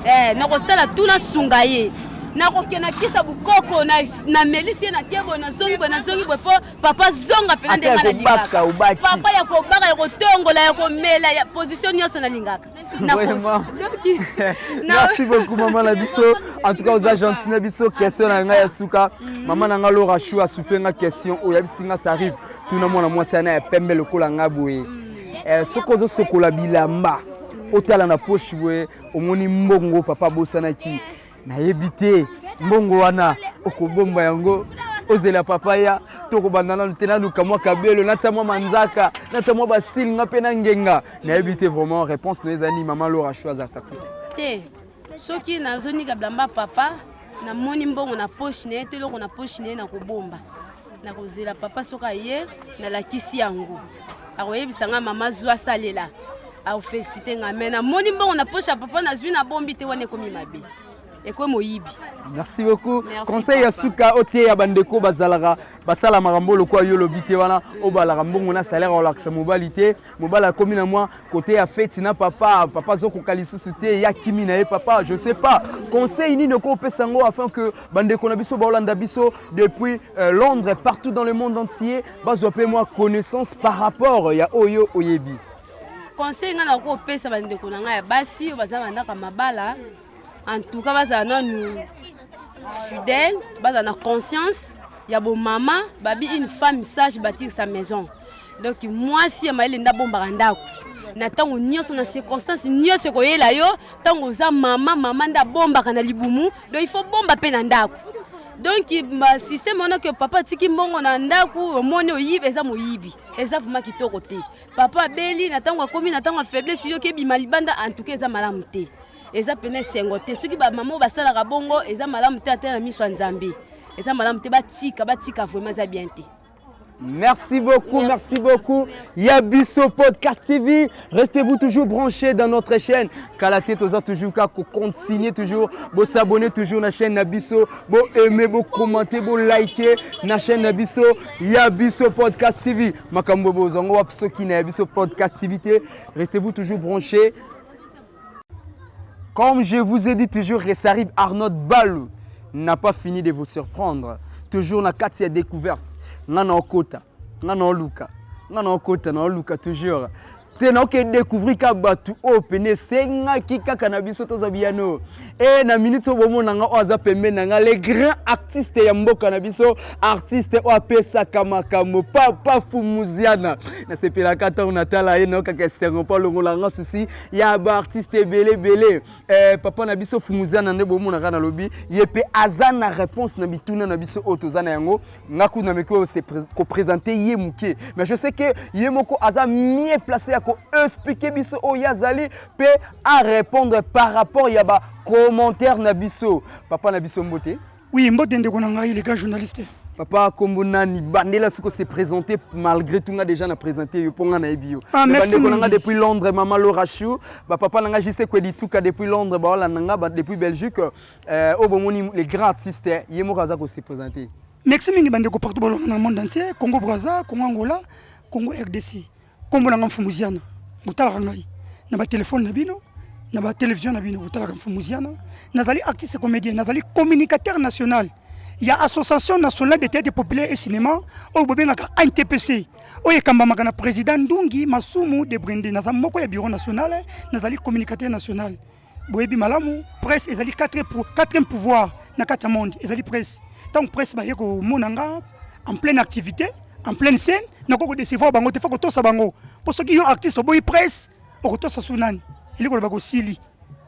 Eh, nakosala tu nasunga ye, nakokende nakisa bukoko, namelisi ye, nake boye, nazongi boye, nazongi boye, mpo papa zonga mpena ndenge Ata ya nalingaka. Kobaka, obaki. Papa, ya kobaka, ya kotongola, ya komela, ya position nyonso nalingaka. Vraiment. Merci beaucoup, maman na biso. En tout cas, oza gentil na biso. Question na ngai ya suka. Maman na nga Laura Chou asouffle nga question oyo, yebisi nga, ça arrive. Tuna mwana mwasi ana ya pembe lokola nga boye. Eh, soki ozosokola bilamba, otala na poche boye, omoni mbongo papa abosanaki. Nayebi te, mbongo wana okobomba yango, ozela papa ya to kobanda nanu te, naluka mwa kabelo, natia mwa manzaka, natia mwa basile nga mpe na ngenga? Nayebi te vraiment réponse na ezali. Mama Laura Chou aza satisfait. Te, soki nazonika bilamba papa, namoni mbongo na poche na ye te, eloko na poche na ye, nakobomba, nakozela papa. Soki aye, nalakisi yango, akoyebisa nga: "Mama, zwa, salela." Afélicité nga. Me namoni mbongo na poche ya papa, nazwi, nabombi te, wana ekomi mabe, ekomi moyibi. Merci beaucoup. Merci, Conseil ya papa. suka oteya bandeko bazalaka basala makambo lokola yo olobi te wana, obalaka mbongo na salaire, olakisa mobali te, mobali akomi na mwa kote ya feti na papa, papa azokoka lisusu te, ya kimi na ye papa, je sais pas, conseil nini okopesa yango afin que bandeko na biso baolanda biso depuis Londres, partout dans le monde entier, bazwa mpe mwa connaissance par rapport ya oyo oyebi? Conseil ngai nakopesa bandeko na ngai ya basi oyo baza bandaka mabala, en tout cas bazala nanu fidèle, bazala na conscience ya bomama. Babi une femme sage bâtir sa maison. Donc mwasi ya mayele nde abombaka ndako na ntango nyonso, na circonstance nyonso ekoyela yo. Ntango oza mama, mama nde abombaka na libumu, donc il faut bomba mpe na ndako. Donc basystème wana ke papa atiki mbongo na ndako, omoni oyibi, eza moyibi, eza vraiment kitoko te. Papa abeli, na ntango akomi na ntango ya faiblesse, yoki ebima libanda, en tout cas eza malamu te, eza pene esengo te. Soki bamama oyo basalaka bongo, eza malamu te, ata na miso ya Nzambe eza malamu te. Batika, batika, vraiment eza bien te. Merci beaucoup, merci, merci beaucoup. Yabiso Podcast TV. Restez-vous toujours branchés dans notre chaîne. Kala te toza toujours ka continuer toujours. Bo s'abonner toujours na chaîne Nabiso. Bo aimer, bo commenter, bo liker na chaîne Nabiso. Yabiso Podcast TV. Makambo bozongo wapi soki na Yabiso Podcast TV te. Restez-vous toujours branchés. Comme je vous ai dit toujours, que ça arrive, Arnaud Balou n'a pas fini de vous surprendre. Toujours na kati ya découverte. Nga na okota, nga na oluka, nga na okota, na oluka toujours. Te na oke découvrir ka bato oyo pene esengaki kaka na biso tozwa biyano. E na minute oyo bomona nga, oyo aza pembeni na nga, le grand artiste ya mboka na biso, artiste oyo apesaka makambo, papa Fumuziana. Nasepelaka ntango natala ye, naokaka esengo mpo alongola nga susi ya baartiste ebele ebele. Eh, papa na biso Fumuziana nde bomonaka. Nalobi ye mpe aza na réponse na bituna na biso oyo toza na yango. Nga kuna meki oyo koprésente ye moke, mais je sais que ye moko aza mieux placé ya koexpliquer biso oyo ye azali mpe arépondre par rapport ya bacommentaire na biso. Papa na biso, mbote. Oui, mbote ndeko na ngai les gars journaliste. Papa, kombo nani? Bandela siko se présenter. Malgré tout nga déjà na présenter yo mpo nga nayebi yo. Ah, Mais merci bandeko na nga mingi. depuis Londres, mama Laura Chou, bapapa na nga JC Kwedituka depuis Londres, baolanda nga depuis Belgique, oyo bomoni, les grands artistes, ye moko aza kose présenter. Merci mingi bandeko partout bolonga na monde entier, Congo Brazza, Congo Angola, Congo RDC. Kombo na nga Mfumuziana. Botalaka ngai na batelefone na bino, na batelevizio na bino, botalaka Mfumuziana. Nazali artiste comédien, nazali communicateur national ya Association nationale de théâtre populaire et cinéma oyo bobengaka ANTPC, oyo ekambamaka na président Ndungi Masumu de Brende. Naza moko ya bureau national, nazali communicateur national. Boyebi malamu, presse ezali quatrième pouvoir na kati ya monde, ezali presse. Ntango presse baye komona nga en pleine activité, en pleine scène, nakoki kodecevoir bango te, fo kotosa bango. Mpo soki yo artiste oboyi presse, okotosa su nani? Elingi koloba kosili.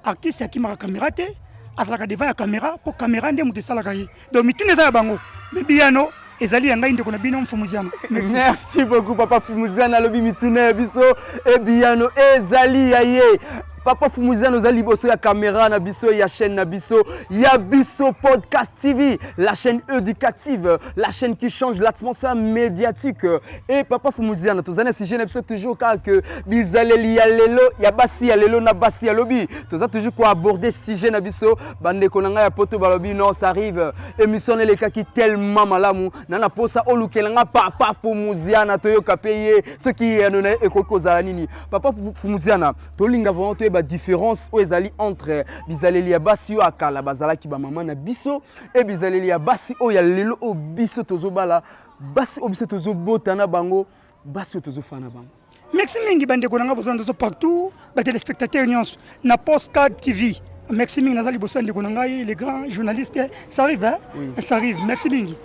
Artiste akimaka caméra te, azalaka devant ya caméra, mpo caméra nde moto esalaka ye. Donc mituna eza ya bango, mais biyano ezali ya ngai ndeko na bino Mfumuziana. Merci. Merci beaucoup papa Mfumuziana, alobi mituna ya biso e biyano ezali ya ye. Papa Mfumuziana oza liboso ya caméra na biso ya chaîne na biso ya biso podcast TV, la chaîne éducative, la chaîne qui change l'atmosphère médiatique. Et papa Mfumuziana toza na sujet na biso toujours kaka que bizaleli ya lelo ya basi ya lelo na basi ya lobi. Toza toujours ko aborder sujet na biso bandeko na ngai ya poto balobi non ça arrive. Émission elekaki tellement malamu na na posa olukela nga papa Mfumuziana toyoka pe ye soki yano na ye ekoki kozala nini. Papa Mfumuziana tolinga vraiment toyeba différence oyo ezali entre bizaleli ya basi oyo ya kala bazalaki ba mama na biso e bizaleli ya basi oyo ya lelo oyo biso tozobala, basi oyo biso tozobota na bango, basi oyo tozofana na bango. Merci mingi bandeko na nga bozolanda biso partout, ba téléspectateurs nyonso na Postcard TV. Merci mingi, naza liboso ya ndeko na ngai le grand journaliste. Ça arrive, hein? Oui. Ça arrive. Merci mingi.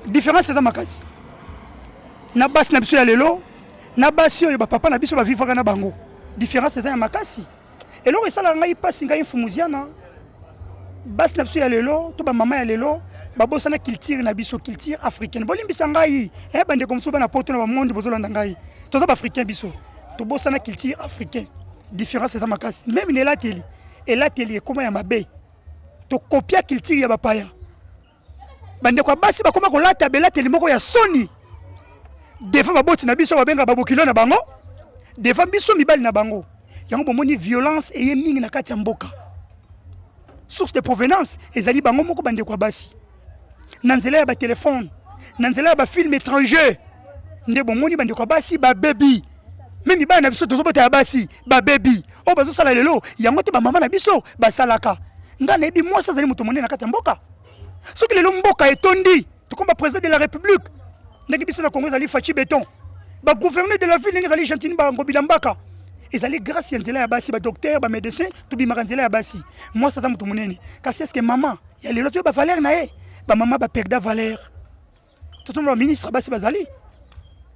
Différence eza makasi na basi na biso ya lelo na basi oyo bapapa na biso bavivaka na bango. Différence eza ya makasi. Eloko esalaka ngai mpasi, ngai Mfumuziana, basi na biso ya lelo to bamama ya lelo babosana culture na biso, culture africaine. Bolimbisa ngai, bandeko mosusu bana poto na bamonde bozolanda ngai, toza baafricain biso, tobosana culture africaine. Différence eza makasi, meme na elateli, elateli ekoma ya mabe, tokopia culture ya bapaya. Bandeko ya basi bakoma kolata belateli moko ya soni devant baboti na biso, babengaka babokilo na bango, devant biso mibali na bango. Yango bomoni violence eye mingi na kati ya mboka. Source de provenance ezali bango moko bandeko ya basi, na nzela ya batelefone, na nzela ya bafilme étranger, nde bomoni bandeko ya basi babebi. Me mibali na biso tozobota ya basi babebi oyo bazosala lelo yango te bamama na biso basalaka. Ngai nayebi mwasi azali moto monene na kati ya mboka. Soki lelo mboka etondi, tokomba président de la république ndenge biso na Congo ezali Fatshi Béton, bagouverneur de la ville ndenge ezali Gentiny Ngobila Mbaka, ezali grâce ya nzela ya basi, badocteur, bamédecin, tobimaka nzela ya basi. Mwasi aza moto monene, kasi eske mama ya lelo toyeba valeur na ye? Bamama baperda valeur. Totoma baministre basi bazali,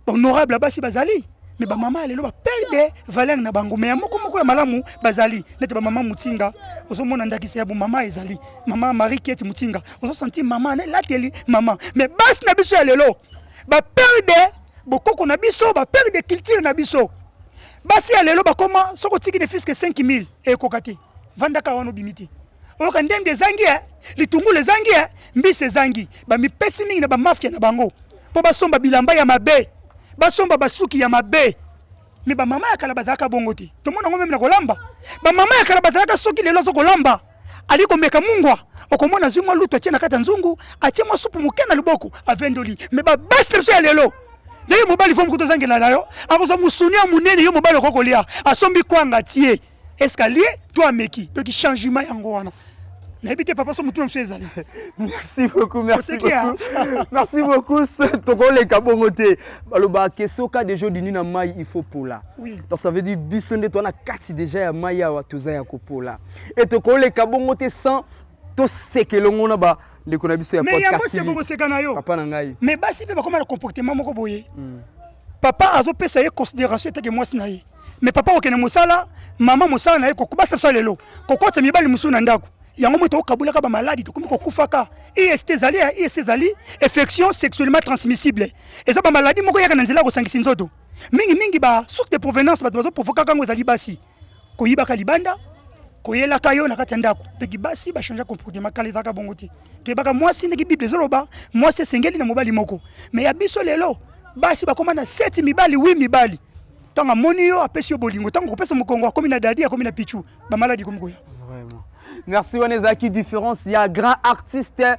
honorable basi bazali, mais bamama ya lelo baperde valeur na bango. Mais ya moko moko ya malamu bazali, neti bamama Mutinga, ozomona ndakisa ya bomama ezali mama Marie Kieti Mutinga, ozosentir mama na elateli mama. Mais basi na biso ya lelo baperde bokoko na biso, baperde culture na biso. Basi ya lelo bakoma soki otiki ne fiske 5000 ekoka te, vandaka wana obimi te, oyoka ndembe ezangi, litungulu ezangi, mbisi ezangi. Bamipesi mingi na bamafia na bango mpo basomba bilamba ya mabe, basomba basuki ya mabe. Me bamama ya kala bazalaka bongo te, tomona yango meme na kolamba. Bamama ya kala bazalaka, soki lelo azo kolamba, ali komeka mungwa, okomona azwi mwa lutu atie na kati ya nzungu, atie mwa supu moke na loboko, avendoli. Me babasi na biso ya lelo, ndenge mobali fo mokutu azangela na yo, akozwa mosuni ya monene, yo mobali okoki kolia, asombi kwanga atie escalier to ameki. Donc changement yango wana nayebi te papa, so motu na biso ezali. Merci beaucoup, merci beaucoup, merci beaucoup. Tokoleka bongo te, balobaka ke soka déjà odindi na mai, il faut pola. Oui. Donc ça veut dire biso nde toza na kati déjà ya mai awa, toza ya kopola e tokoleka bongo te sans toseka elongo na bandeko na biso ya Mais yango se bokoseka na yo papa na ngai. Mais basi mpe bakoma na comportement moko boye, papa azopesa ye considération etake mwasi na ye, mais papa okende mosala, mama mosala na ye. Basi biso lelo kokotisa mibali mosusu na ndako, yango moi tokabulaka bamaladi, tokomi kokufaka. IST ezali, IST ezali infection sexuellement transmissible, eza bamaladi moko eyaka na nzela ya kosangisa nzoto. Mingimingi ba source de provenance, bato bazoprovokaka yango ezali basi koyibaka libanda, koyelaka yo na kati ya ndako. Donc basi bachange comportement. Kala ezalaka bongo te, toyebaka mwasi ndenge Bible ezoloba, mwasi esengeli na mobali moko. Mais ya biso lelo basi bakóma na 7 mibali, 8 mibali. Ntango amoni yo, apesi yo bolingo, ntango kopesa mokongo, akomi na dadi, akomi na pichu, bamaladi ekomi koya. Vraiment. Merci. Wana ezalaki différence ya grand artiste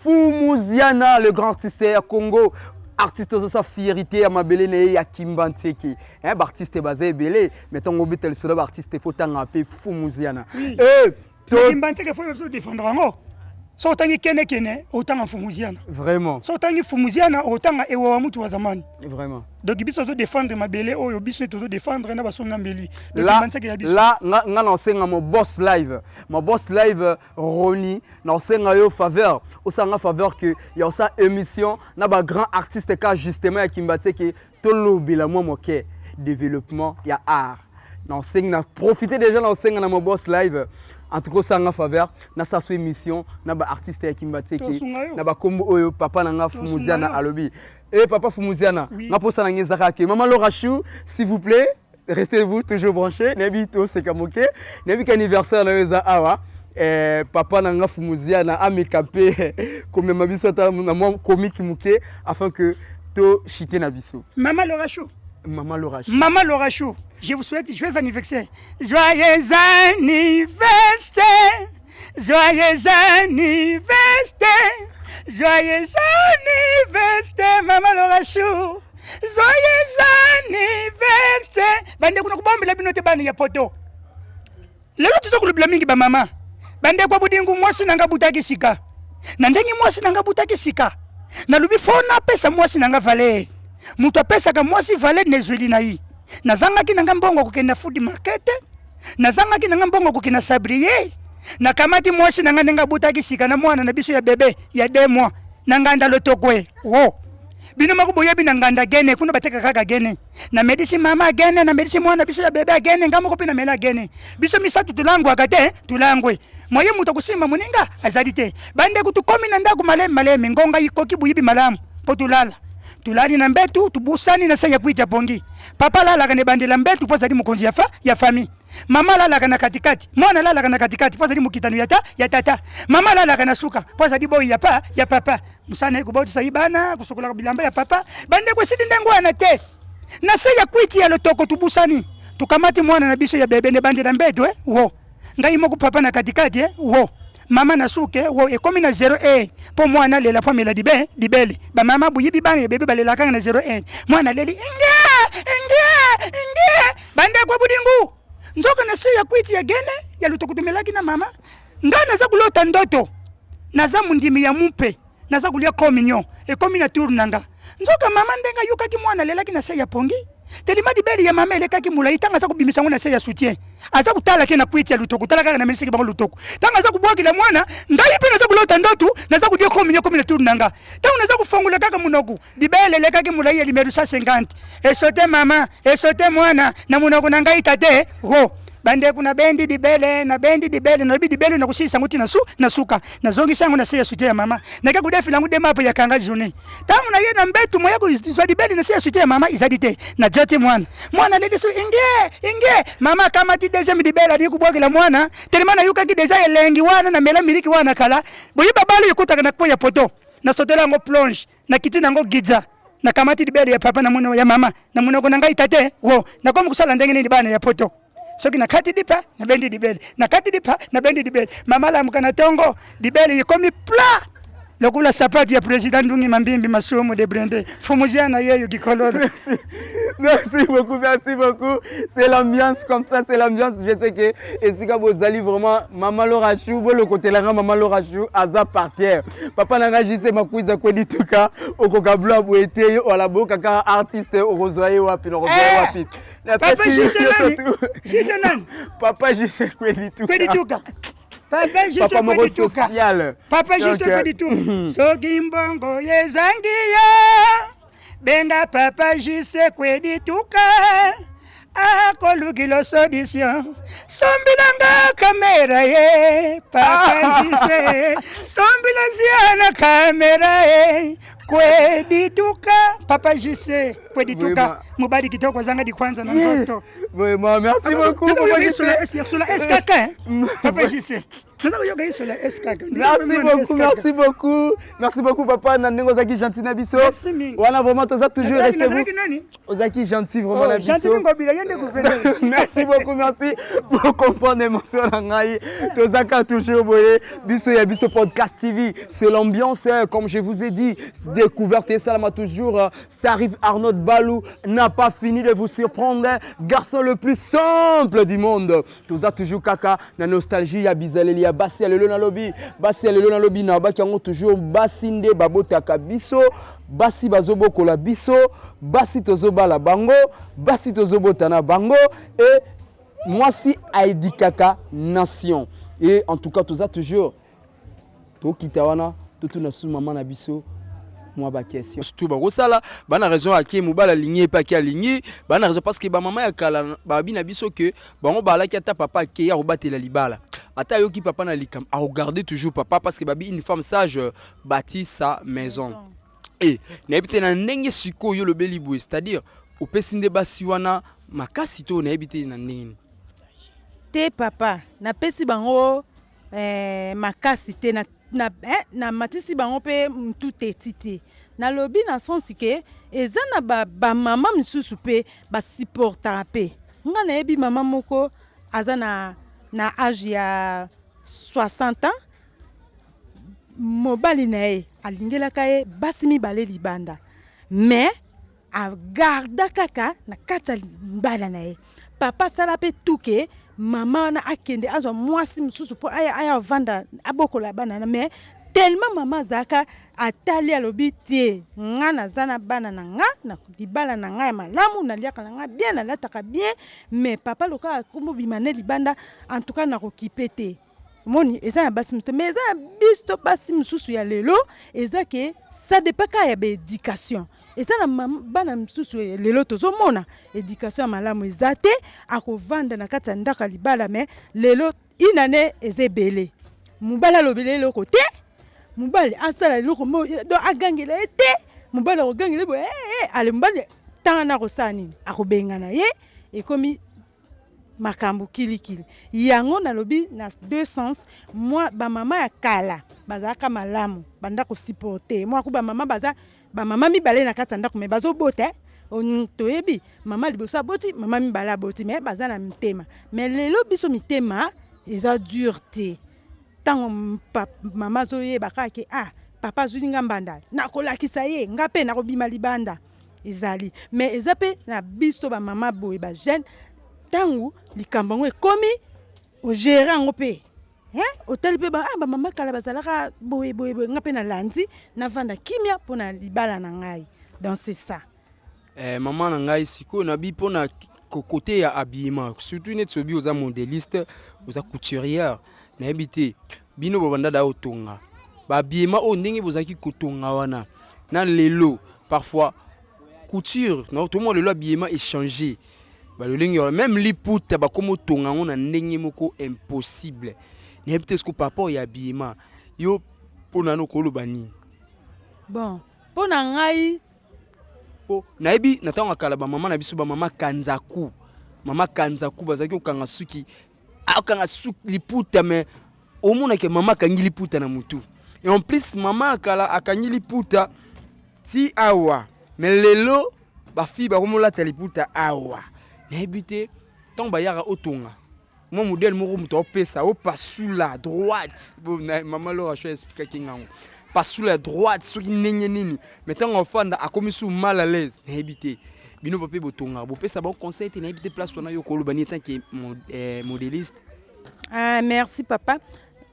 Fumuziana, le grand artiste ya Congo, artiste ozosa fierté ya mabele na ye ya Kimbantieke. Hein, baartiste baza ebele, mais ntango obeta lisolo baartiste, fo tanga mpe Fumuziana. Kimbantieke, fo biso défendre yango. Soki otangi kene kene, otanga Mfumuziana. Vraiment. Soki otangi Mfumuziana, otanga Ewawa Mutu wa zamani. Vraiment. Donc biso tozo défendre mabele oyo biso tozo défendre na basonga mbeli. Donc Là, manseke ya biso. là nga nga na osenga mon boss live. Mon boss live Rony na osenga yo faveur. Osanga faveur que ya osa émission na ba grand artiste ka justement ya Kimbatseke tolobela mwa moke développement ya art. Na osengi na profiter déjà na osenga na mon boss live. En tout cas osanga faveur na saso émission na ba artiste ya Kimbatseke Tosunga yo. na ba kombo oyo papa na nga Tosunga Fumuziana yo. alobi. Eh papa Fumuziana, Oui. nga posa na ngezaka ke maman Laura Chou, s'il vous plaît, restez-vous toujours branchés. Nabi to seka moke, nabi anniversaire na yo eza awa. Eh, papa na nga Fumuziana ameka mpe komema biso ata na mwa comique moke afin que to chiter na biso. Maman Laura Chou. Maman Laura Chou. Maman Laura Chou, je vous souhaite joyeux anniversaire. Joyeux anniversaire. Joyeux anniversaire. Joyeux anniversaire, Maman Laura Chou. Joyeux anniversaire. Bande kuna kubombela bino te bana ya poto. Lelo toza kolobela mingi bamama. Bandeko ya bodingu, mwasi na nga abutaki sika. Na ndenge mwasi na nga abutaki sika, nalobi fo napesa mwasi na nga valeur. Moto apesaka mwasi valeur na ezweli na ye. Nazangaki na nga mbongo kokende na food market, nazangaki na nga mbongo kokende na sabrier. Nakamati mwasi na nga ndenge abutaki sika na mwana na biso ya bebe ya 2 mois na nganda lotokwe. Wo. Bino moko boyebi na nganda gene kuna bateka kaka gene. Namedisi mama gene, namedisi mwana biso ya bebe gene, nga moko mpe namela gene. Biso misato tulangwaka te, tulangwe. Moye moto akosimba moninga azali te. Bandeko tukomi na ndako malemi malemi, ngonga ikoki boyibi malamu mpo tulala. Tulali na mbetu, tubusani na se ya kwiti ya pongi. Papa alalaka na ebandeli ya mbetu mpo azali mokonzi ya fa ya famille. Mama alalaka na katikati, mwana alalaka na katikati mpo azali mokitano ya ta ya tata. Mama alalaka na suka mpo azali boyi ya pa ya papa. Mosala na ye kobotisa ye bana, kosokolaka bilamba ya papa. Bandeko esili ndenge wana te. Na se ya kwiti ya lotoko tubusani, tukamati mwana na biso ya bebe na ebandeli ya mbetu eh, wo. Ngai moko papa na katikati eh, wo. Mama na suke wo ekomi na 0 heure mpo mwana alela mpo amela dibe dibele. Ba mama boyebi bana ya bebe balelaka na 0 heure. Mwana aleli nge nge nge. Bandeko ya bodingu, nzoka na se ya kwiti ya gene ya lotoko tomelaki na mama. Ngai naza kolota ndoto, naza mondimi ya mumpe, naza kolia communion, ekomi na tour na nga. Nzoka mama ndenge ayokaki mwana alelaki na se ya pongi, telima libele ya mama elekaki molai ntango aza kobimisa yango na se ya soutien, aza kotala te na kwiti ya lotoko, tala kaka na melisaki bango lotoko. Ntango aza kobwakela mwana, ngai mpe naza kolota ndoto, naza kolia communion, ekomi na tour na nga. Ntango naza kofongola kaka monoko, libele elekaki molai ya limero 150, esote mama, esote mwana na monoko na ngai tate ro. Bandeko nabendi libele, nabendi libele, nalobi libele nakosilisa yango ti na su na suka, nazongisi yango na se ya soutien ya mama, nake kodefila yango demapo ya kanga journée. Ntango naye na mbetu moya kozwa libele na se ya soutien ya mama ezali te, najoti mwana, mwana aleli su ingie ingie, mama akamati deuxième libele alingi kobwakela mwana, telema nayokaki deja elengi wana, namela miliki wana kala, boyeba balo ekotaka na kpo ya poto, nasotela yango plonge, nakiti nango gidza, nakamati libele ya papa na monoko ya mama na monoko na ngai tate wo, nakomi kosala ndenge nini bana ya poto? Soki nakati lipa nabendi libele, nakati lipa nabendi libele, mama alamuka na tongo libele ekomi plat lokola sapatu ya président Ndungi Mambimbi Masumu de Brende Fumuziana yeyo kikololo. Merci, merci beaucoup, merci beaucoup. C'est l'ambiance comme ça, c'est l'ambiance. Je sais que esika bozali vraiment maman Laura Chou, bolokotelanga maman Laura Chou aza par terre. Papa nanga JC Makuiza kwedi tuka okoka blo boete yo wala boka ka artiste okozwa ye wapi na okozwa ye wapi. Papa JC nani? JC nani? Papa JC kwedi tuka. Kwedi tuka. Papa JC Papa moko kwedi tuka. social. Papa Donc, JC kwedi tuka. Soki mbongo ezangi yo, benga papa JC kwedi tuka. Akolukila solution. Sombilanga kamera ye, papa JC. Sombila ziana kamera ye. Kwedi tuka, papa JC kwedi tuka. Vraiment. Mobali kitoko azanga dikwanza na Yeah. nzoto. Vraiment, merci beaucoup. Naza Papa koyoka JC. isola S, isola S kaka, hein? Papa JC. Naza koyoka isola S kaka. Merci beaucoup, merci beaucoup. Merci beaucoup papa na ndenge ozalaki gentil na biso. Merci mingi. Wana vraiment toza toujours Nazalaki- resté nazalaki nani? Ozalaki gentil vraiment Oh, na biso. gentil Ngobila, ye nde gouverneur. Merci beaucoup, merci pour comprendre émotion na ngai. Tozaka toujours boye biso ya biso podcast TV, c'est l'ambiance comme je vous ai dit, découverte et salama toujours. Ça arrive, Arnaud Balou n'a pas fini de vous surprendre, garçon le plus simple du monde. Toza toujours kaka na nostalgie ya bizaleli ya ya basi ya lelo nalobi, basi ya lelo nalobi na baki yango toujours basi nde babotaka biso, basi bazobokola biso, basi tozobala bango, basi tozobota na bango et mwasi aedikaka nation. Et en tout cas toza toujours tokita wana totuna su mama na biso mwa baquestion surtout bakosala bana raison ake mobali alingi ye mpe ake alingi bana raison parce que bamama ya kala babi na biso ke bango balaki ata papa akei akobatela libala ata ayoki papa na likambo akogarde toujours papa parce que babi une femme sage bâtit sa maison e nayebi te na ndenge sikoyo olobeli boye, c'est-à-dire opesi nde basi wana makasi to nayebi te na ndenge nini? Te papa, napesi bango makasi te, na matisi bango mpe mutu teti te. Nalobi na sens ke eza na bamama ba misusu mpe basupportaka mpe. Nga nayebi mama moko aza na age ya 60 ans, mobali na ye alingelaka ye basi mibale libanda, mais agarda kaka na kati ya libala na ye. Papa asala mpe tuke mama wana akende azwa mwasi mosusu mpo aya avanda abokola bana na, mais tellement mama azalaka atali, alobi te: "Nga naza na bana na nga na libala na nga ya malamu, naliaka na nga bien, nalataka bien, mais papa lokola akomobima ne libanda, en tout cas nakokipe te." Omoni, eza na basi mosusu, mais eza na biso basi mosusu ya lelo, eza ke ça dépend kaka ya baéducation. Eza na bana mosusu lelo tozomona éducation ya malamu eza te. Akovanda na kati ya ndako ya libala, mais lelo inane eza ebele, mobali alobela eloko te, mobali asala eloko donc agangela ye te, mobali akogangela ye boye, ale mobali ntanga na kosala nini, akobengana ye, ekomi makambo kilikili. Yango nalobi na deux sens. Mwa bamama ya kala bazalaka malamu, banda kosupporter. Mwa ku bamama baza bamama mibale na kati ya ndako, mais bazobota. Toyebi mama liboso aboti, mama mibale aboti, mais baza na mitema. Mais lelo biso mitema eza dur te. Ntango mama azoyeba kaka ke ah, papa azwi nga mbanda, nakolakisa ye, nga mpe nakobima libanda, ezali. Mais eza mpe na biso bamama boye bajeune, ntango likambo yango ekomi, ogérer yango mpe, otali mpe ah, bamama kala bazalaka boye boye boye, nga mpe nalandi, navanda kimia mpo na libala na ngai. Donc c'est ça. Mama na ngai, sikoyo nabi mpona côté ya habillement, surtout neti obi oza modéliste, oza couturière, nayebi te bino bobanda da otonga bahabillement oyo ndenge bozalaki kotonga wana na lelo. Parfois couture tomona lelo habillement échanger balolenge wana, même liputa bakómi otonga yango na ndenge moko impossible. Nayebi te siko par rapport ya habillement, yo mpo na okoloba nini? Bon, mpo na ngai, po nayebi na ntango ya kala bamama na biso, bamama kanzaku, mama kanzaku bazalaki kokanga suki, akanga suki liputa, mais omonake mama akangi liputa na mutu, et en plus mama akala akangi liputa ti awa. Mais lelo bafille bakomolata liputa awa. Nayebi te ntango bayaka otonga mwa modèle moko, moto aopesa opasula droite. Mama Lora sho expliquaki ngango pasula ya droite soki ndenge nini, mais ntango afanda akomi su mal à l'aise. Nayebi te bino mpe botongaka, bopesa bango conseil te? Nayebi te place wana yo koloba nini tant que modéliste. Ah, merci papa.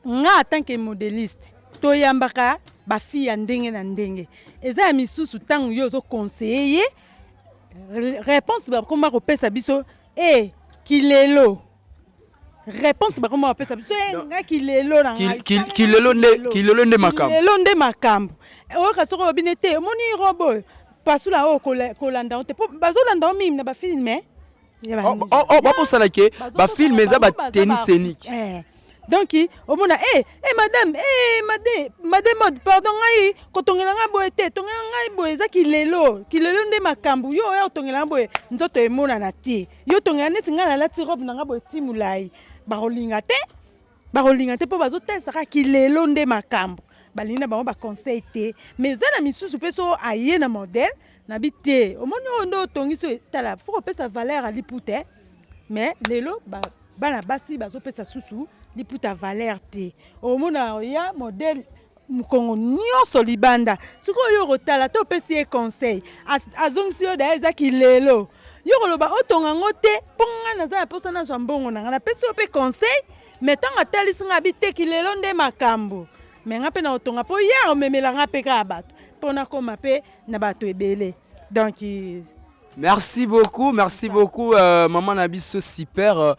Nga en tant que modéliste, toyambaka bafille ya ndenge na ndenge. Eza ya misusu, ntango yo ozoconseiller ye, réponse bakoma kopesa biso e kilelo. Réponse bakoma kopesa biso e nga kilelo na ngai. Kilelo nde, kilelo nde makambo. Kilelo nde makambo. Oyoka soki oyobi ne te, omoni robe oyo pasula oyo, kolanda yango te, mpo bazolanda yango mingi na bafilme. Baposala ke bafilme eza batenue scénique. Donc omona eh madame, made made mode, pardon, ngai kotongela ngai boye te, tongela ngai boye, eza kilelo, kilelo nde makambo. Yo oya kotongela ngai boye, nzoto emonana te. Yo tongela neti ngai nalati robe na ngai boye ti molai, bakolinga te, bakolinga te, mpo bazotesta kaka kilelo nde makambo. Balingi na bango baconseil te. Mais eza na misusu mpe so aye na modèle nabi te, omoni oyo nde otongisi oyo, tala, faut kopesa valeur ya liputa. Mais lelo bana basi bazopesa susu liputa valeur te. Omona oya modèle mokongo nyonso libanda, sikoyo oyo okotala te, opesi ye conseil, azongisi yo daya eza kilelo. Yo koloba otonga yango te, mpo ngai naza na mposa nazwa mbongo na ngai, napesi yo mpe conseil. Mais ntango atalisi nga abi te kilelo nde makambo. Mais nga mpe nakotonga mpo ye akomemela nga mpe kaka bato mpo nakoma mpe na bato ebele. Donc Merci beaucoup, merci beaucoup euh, maman na biso super euh,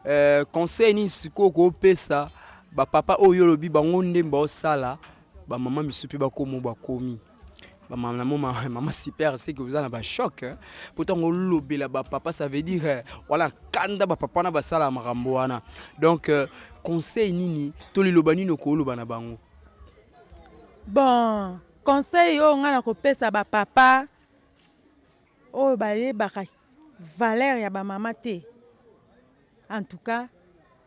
euh conseil nini sikoyo kopesa ba papa oyo olobi bango nde baosala ba mama misusu mpe bakomo bakomi bamama mama, mama super c'est que oza na bachoc mpo ntango olobela bapapa ça veut dire euh, wana kanda bapapa wana basala makambo wana donc euh, conseil nini to liloba nini okoloba na bango bon conseil oyo ngai nakopesa bapapa oyo bayebaka valeur ya bamama te en tout cas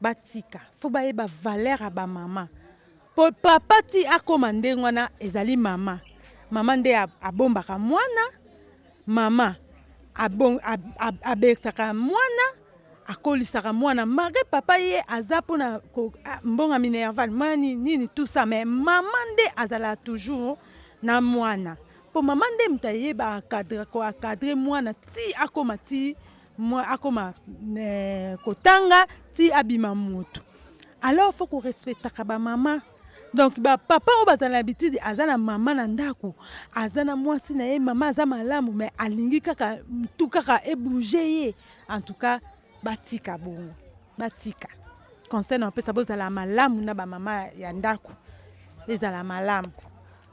batika fo bayeba valeur ya bamama po papa ti akoma ndenge wana ezali mama mama nde abombaka mwana mama abekisaka mwana akolisaka mwana malgre papa ye aza mpona mbonga minerval mwana nini tout ça mais mama nde azalaka toujours na mwana mpo mama nde moto ayeba encadre ko encadre mwana ti akoma ti akoma eh, kotanga ti abima moto alors fo korespectaka bamama donc bapapa oyo bazala na habitude aza na mama na ndako aza na mwasi na ye mama aza malamu mais alingi kaka tu kaka ebouge ye en tout cas batika bongo batika conseil na opesa bozala malamu na bamama ya ndako ezala malamu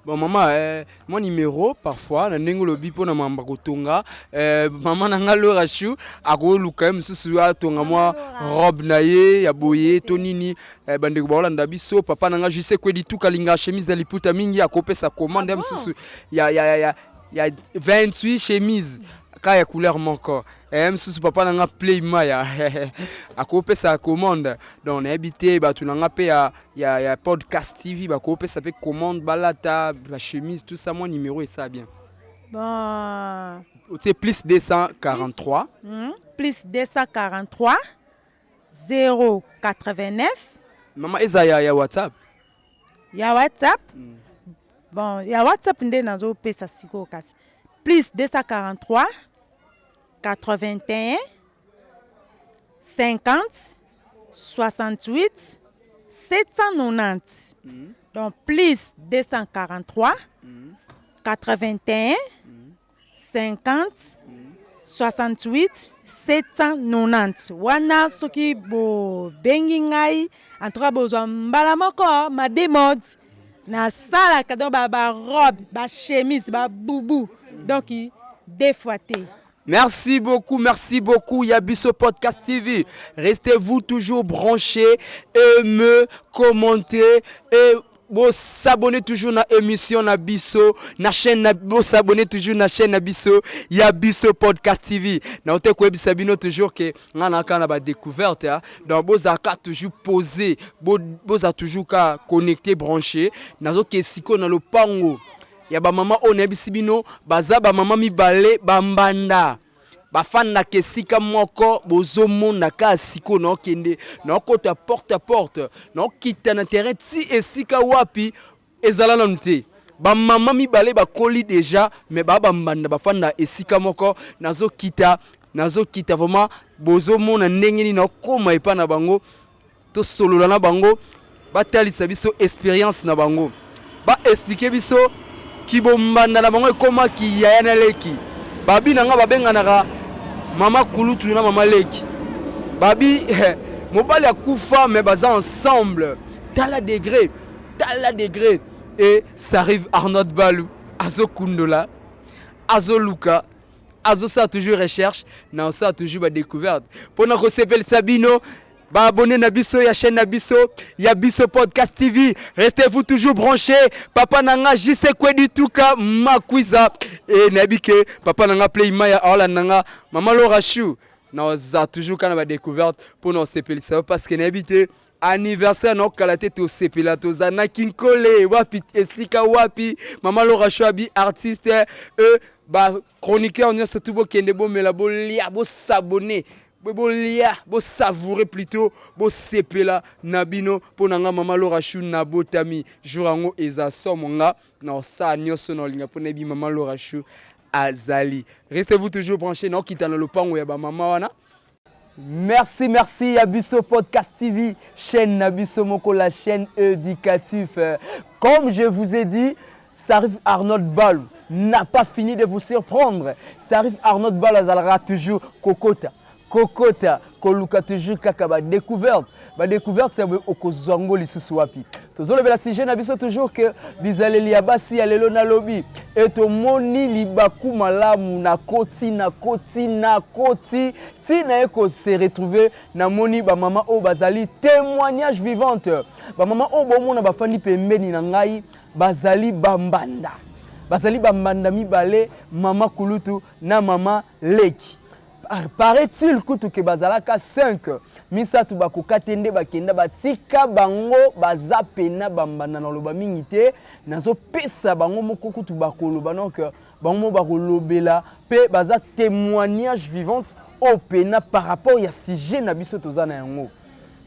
Bon maman, eh, mon numéro parfois na ndenge olobi mpo na mamba kotonga eh, mama na nga Laura Chou akoluka ye mosusu atonga mwa robe na ye ya boye to nini eh, bandeko baolanda biso papa na nga Juse Kwedi Tuka alinga chemise na liputa mingi akopesa commande ya ah mosusu ya, ya, ya, ya, ya 28 chemise kaka ya couleur moko eh, mosusu papa na nga play maya akopesa commande donc nayebi te bato na nga mpe ya, ya, ya podcast tv bakopesa mpe commande balata bachemise tout ça mwa numéro esa bien bon otie plus 243 plus 243 089 mama eza ya, ya whatsapp ya whatsapp mm. bon ya whatsapp nde nazopesa sikoyo kasi plus 243 81 50 68 790 mm. donc plus 243 mm. 81 mm. 50 68 790 wana soki bobengi ngai en tout cas bozwa mbala moko mademode nasalaka donc barobe bachemise babubu donc deux fois te Merci beaucoup, merci beaucoup Yabiso Podcast TV. Restez-vous toujours branchés, aimez, commentez et bo s'abonner toujours na émission na biso na chaîne na bo s'abonner toujours na chaîne na biso ya biso podcast TV na ote koyebisa bino toujours que nga na kana ba découverte hein. Donc bozalaka toujours posé boza toujours ka connecté branché nazoke sikoyo na lopango ya bamama oyo nayebisi bino baza bamama mibale bambanda bafandaka esika moko bozomona kaka sikoyo naokende naokota porte à porte naokita na terrain ti esika wapi ezala nanu te bamama mibale bakoli deja me baa bambanda bafanda esika moko nazokita nazokita vraiment bozomona ndenge nini naokoma epai na bango tosolola na bango batalisa biso experience na bango ba expliquer biso kibombanda na bango ekoma kiyaya na leki babi na nga babenganaka mama kulutu na mama leki babi mobali akufa mais baza ensemble tala degré tala degré et ça arrive Arnold Balou azokundola azoluka azosala toujours recherche na osala toujours badécouverte mpo na kosepelisa bino Ba abonnés na biso ya chaîne na biso ya biso podcast TV. Restez-vous toujours branchés. Papa nanga JC Kwedi Tuka Makwiza et nayebi ke papa nanga Play Maya aola nanga Mama Laura Chou na oza toujours kana ba découverte pour na osepelisa parce que nayebi te anniversaire na okala te tosepela toza na kinkole wapi esika wapi mama Laura Chou abi artiste euh, ba chroniqueur nyonso tu bokende bomela bolia bosabonne bolia bosavoure plutôt bosepela na bino mpo na nga mama Laura Chou nabotami jour yango eza somo nga na osala nyonso na olinga mpo nayebi mama Laura Chou azali restez-vous toujours branché naokita na lopango ya bamama wana. Merci, merci ya biso Podcast TV, chaîne na biso moko, la chaîne éducative. Comme je vous ai dit, Sarif Arnold Balou n'a pas fini de vous surprendre. Sarif Arnold Balou azalaka toujours kokota, kokota, koluka toujours kaka ba découverte. Ba découverte ya boye okozwa ngo lisusu wapi? Tozolobela sujet na biso toujours que bizaleli ya basi ya lelo na lobi e tomoni libaku malamu na koti na koti na koti ti na ye ko se retrouver namoni ba mama oyo bazali témoignage vivante. Ba mama oyo bomona bafandi pembeni na ngai bazali bambanda, bazali bambanda mibale, mama kulutu na mama leki. Paraît-il kutu ke bazalaka 5 misato bakoka te nde bakenda batika bango baza pena bambanda na loba mingi te nazopesa bango moko kutu bakoloba donc bango moko bakolobela pe baza témoignage vivante oyo pena par rapport ya sujet na biso toza na yango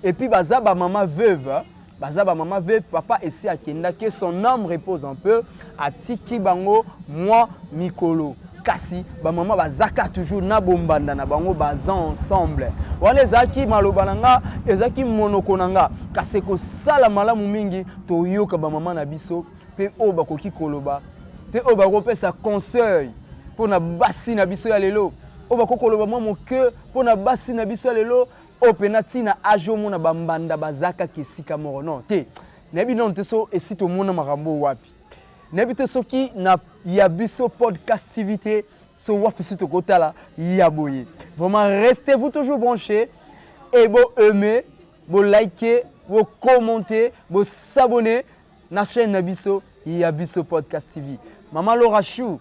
et puis baza ba mama veuve baza ba mama veuve papa esi akenda que son âme repose un peu atiki bango mwa mikolo kasi ba mama bazaka toujours na bombanda na bango baza ensemble wana ezalaki maloba na nga ezalaki monoko na nga kasi ekosala malamu mingi toyoka ba mama na biso mpe oyo bakoki koloba mpe oyo bakopesa conseil mpo na basi na biso ya lelo oyo bakoki koloba mwa moke mpo na basi na biso ya lelo Oyo pena ti na age omona ba mbanda baza kaka esika moko non te nayebi nanu te so esi tomona makambo oyo wapi nayebi te soki na ya biso podcast tv te so wapi soki tokotala ya boye vraiment restez vous toujours branché et bo aimer bo liker bo commenter bo s'abonner na chaîne na biso ya biso podcast tv mama Laura Chou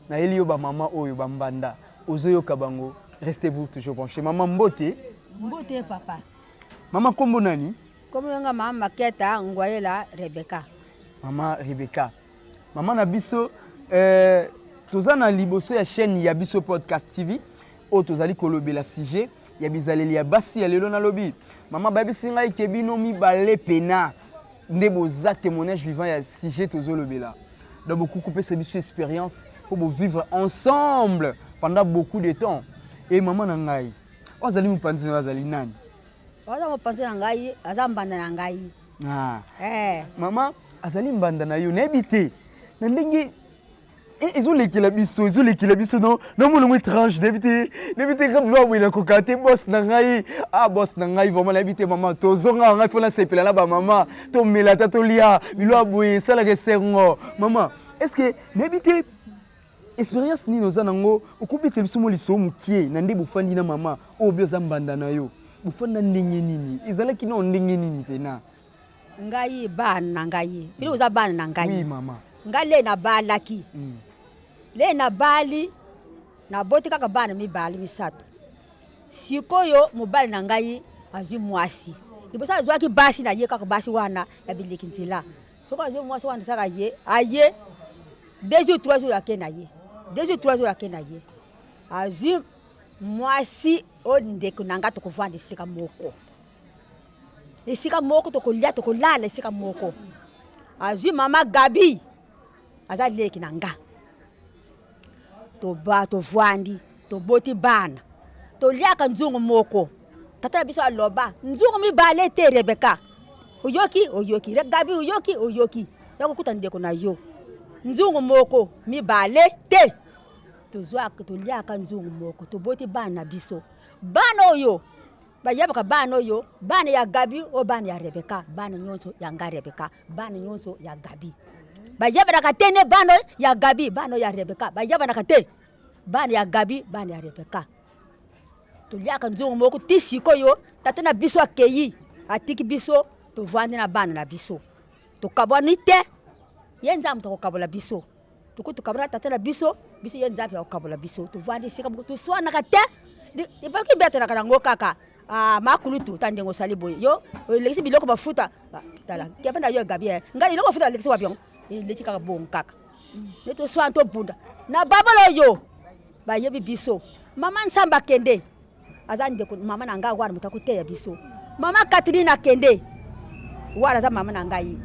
Nayeli yo ba mama oyo ba mbanda ozo yoka bango restez vous toujours branché mama mbote. Mbote papa. Mama kombo nani? Kombo nanga mama Maketa Ngwayela Rebecca. Mama Rebecca. Mama na biso euh, toza na liboso ya chaîne ya biso podcast TV oyo tozali kolobela sujet ya bizaleli ya basi ya lelo nalobi mama bayebisi ngai ke bino mibale pena nde boza témoignage vivant ya sujet tozolobela donc bokoki kopesa biso expérience mpo bovivre ensemble pendant beaucoup de temps e mama na ngai oyo azali mopanzi na yo azali nani aza mopanzi na ngai aza mbanda na ngai ah. eh. mama azali mbanda na yo nayebi te na ndenge Eh, ezolekela biso ezolekela biso no namona yango étrange nayebi te nayebi te kaka biloko boye nakoka te bos na ngai ah bos na ngai vraiment nayebi te mama tozonga ngai mpo nasepela na bamama tomela ata tolia biloko ya boye esalaka esengo mama est ce que nayebi te expérience nini oza nango okobetela biso mwa lisolo mokie na nde bofandi na mama oyo bi oza mbanda na yo bofanda ndenge nini ezalaki nao ndenge nini mpena Ngai bana na ngai bino boza bana na ngai oui, mama. Ngai le nabalaki mm. le nabali naboti kaka bana mibale misato sikoyo mobali na ngai azwi mwasi liboso azwaki basi na ye kaka basi wana ya bileki nzela soki azwi mwasi wana saka ye aye deux jours trois jours ake na ye deux jours trois jours ake na ye azwi mwasi oyo ndeko na ngai tokovanda esika moko esika moko tokolia tokolala esika moko azwi mama gabi aza leki na nga toba tovwandi toboti bana toliaka nzungu moko tata na biso aloba nzungu mibale te rebeka oyoki oyoki gabi oyoki oyoki ya kokuta ndeko na yo nzungu moko mibale te tozwaka toliaka nzungu moko toboti bana na biso bana oyo Bayebaka bana oyo bana ya Gabi oyo bana ya Rebeka, bana nyonso ya nga Rebeka, bana nyonso ya Gabi. Bayebanaka te ne bana ya Gabi, bana ya Rebeka, bayebanaka te. Bana ya Gabi, bana ya Rebeka. Toliaka nzungu moko ti sikoyo tata na biso akeyi, atiki biso tovandi na bana na biso. Tokabwani te, ye Nzambe tokokabola biso. Tokoki tokabola tata na biso, biso ye Nzambe akokabola biso. Tovandi esika moko toswanaka te. Ebaki betelaka nango kaka ah, makulutu ta ndenge osali boye yo olekisi biloko mafuta ah, tala kepe na yo gabi eh. ngai biloko mafuta alekisi wapi yango eleki kaka bongo kaka nde toswana tobunda na babala oyo bayebi biso mama nsamba akende aza ndeko mama na ngai wana moto akoteya biso mama Catherine akende wana aza mama na ngai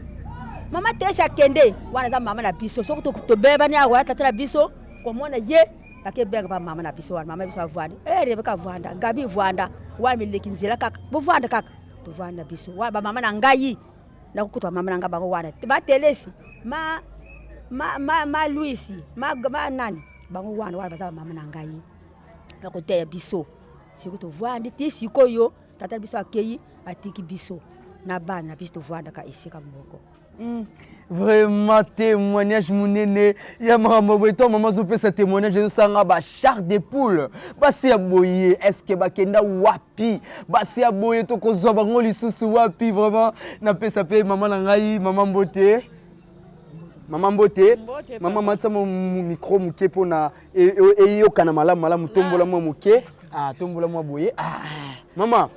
mama Teresa akende wana aza mama na biso soki tobebani awa tata na biso komona ye. Bakebenga bamama na biso wana, mama biso avanda. Eh Rebeka vanda, Gabi vanda, wana mileki nzela kaka, bovanda kaka. Tovanda biso. Wana bamama na ngai. Nakokuta bamama na ngai bango wana. Batelesi ma ma ma ma Luisi, ma ma nani? Bango wana wana baza bamama na ngai. Bakoteya biso. Sikoyo tovandi ti sikoyo tata na biso akei atiki biso na bana na biso tovandaka esika moko. Vraiment témoignage munene ya makambo boye to mama azopesa témoignage ezosanga ba char de poule basi ya boye est-ce bakenda wapi basi ya boye tokozwa bango lisusu wapi vraiment napesa mpe mama na ngai mama mbote mama mbote mama matisa micro moke mpona eyokana malamu malamu tombola mwa moke ah, tombola mwa boye ah. Mama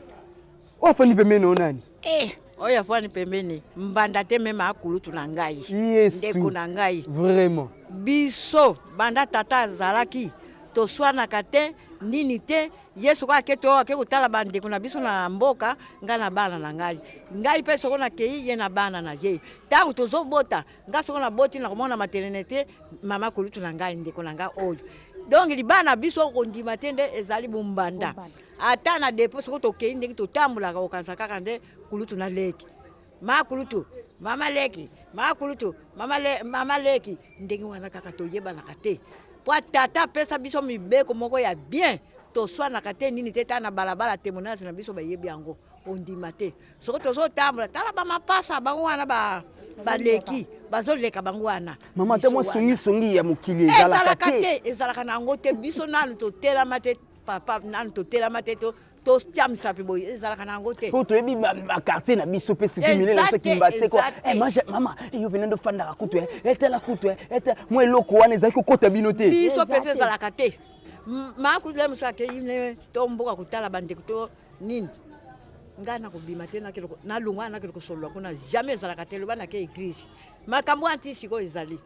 oyo afandi pembeni na nani? Eh, oyo afandi pembeni mbanda te meme akulutu na ngai. Yesu. Ndeko na ngai. Vraiment. Biso banda tata azalaki toswanaka te nini te ye soko ake to ake kotala bandeko na biso na mboka ngai na bana na ngai ngai mpe soko nakei ye na bana na ye ntango tozobota ngai soko naboti nakomona matelene te mama kulutu na ngai ndeko na ngai oyo donc libala na biso kondima te nde ezali bombanda ata na depo soko tokei ndenge totambolaka okanisa kaka nde kulutu na leki ma kulutu mama leki ma kulutu mama, le, mama leki ndenge wana kaka toyebanaka te mpo tata apesa biso mibeko moko ya bien toswanaka te nini te ta na balabala temonasi na biso bayebi yango ondima te soki tozotambola tala bamapasa bango wana baleki bazoleka bango wana mama te mwa songisongi ya mokili ezalaka te ezalaka na yango te biso nanu totelama te papa nanu totelama te totia misapi boye ezalaka na yango te mpo toyebi bakartier na biso mpe surtout minene na biso kimbatseko eh, mama yo mpena nde ofandaka kutu etala eh, kutu eh, mwa eloko wana ezalaki kokota bino te biso mpenza ezalaka te makutula mosu akei ne to mboka kotala bandeko to nini ngai nakobima te nalongwa nakende kosolola kuna jamais ezalaka te loba nake eglise makambo wana ti sikoyo ezali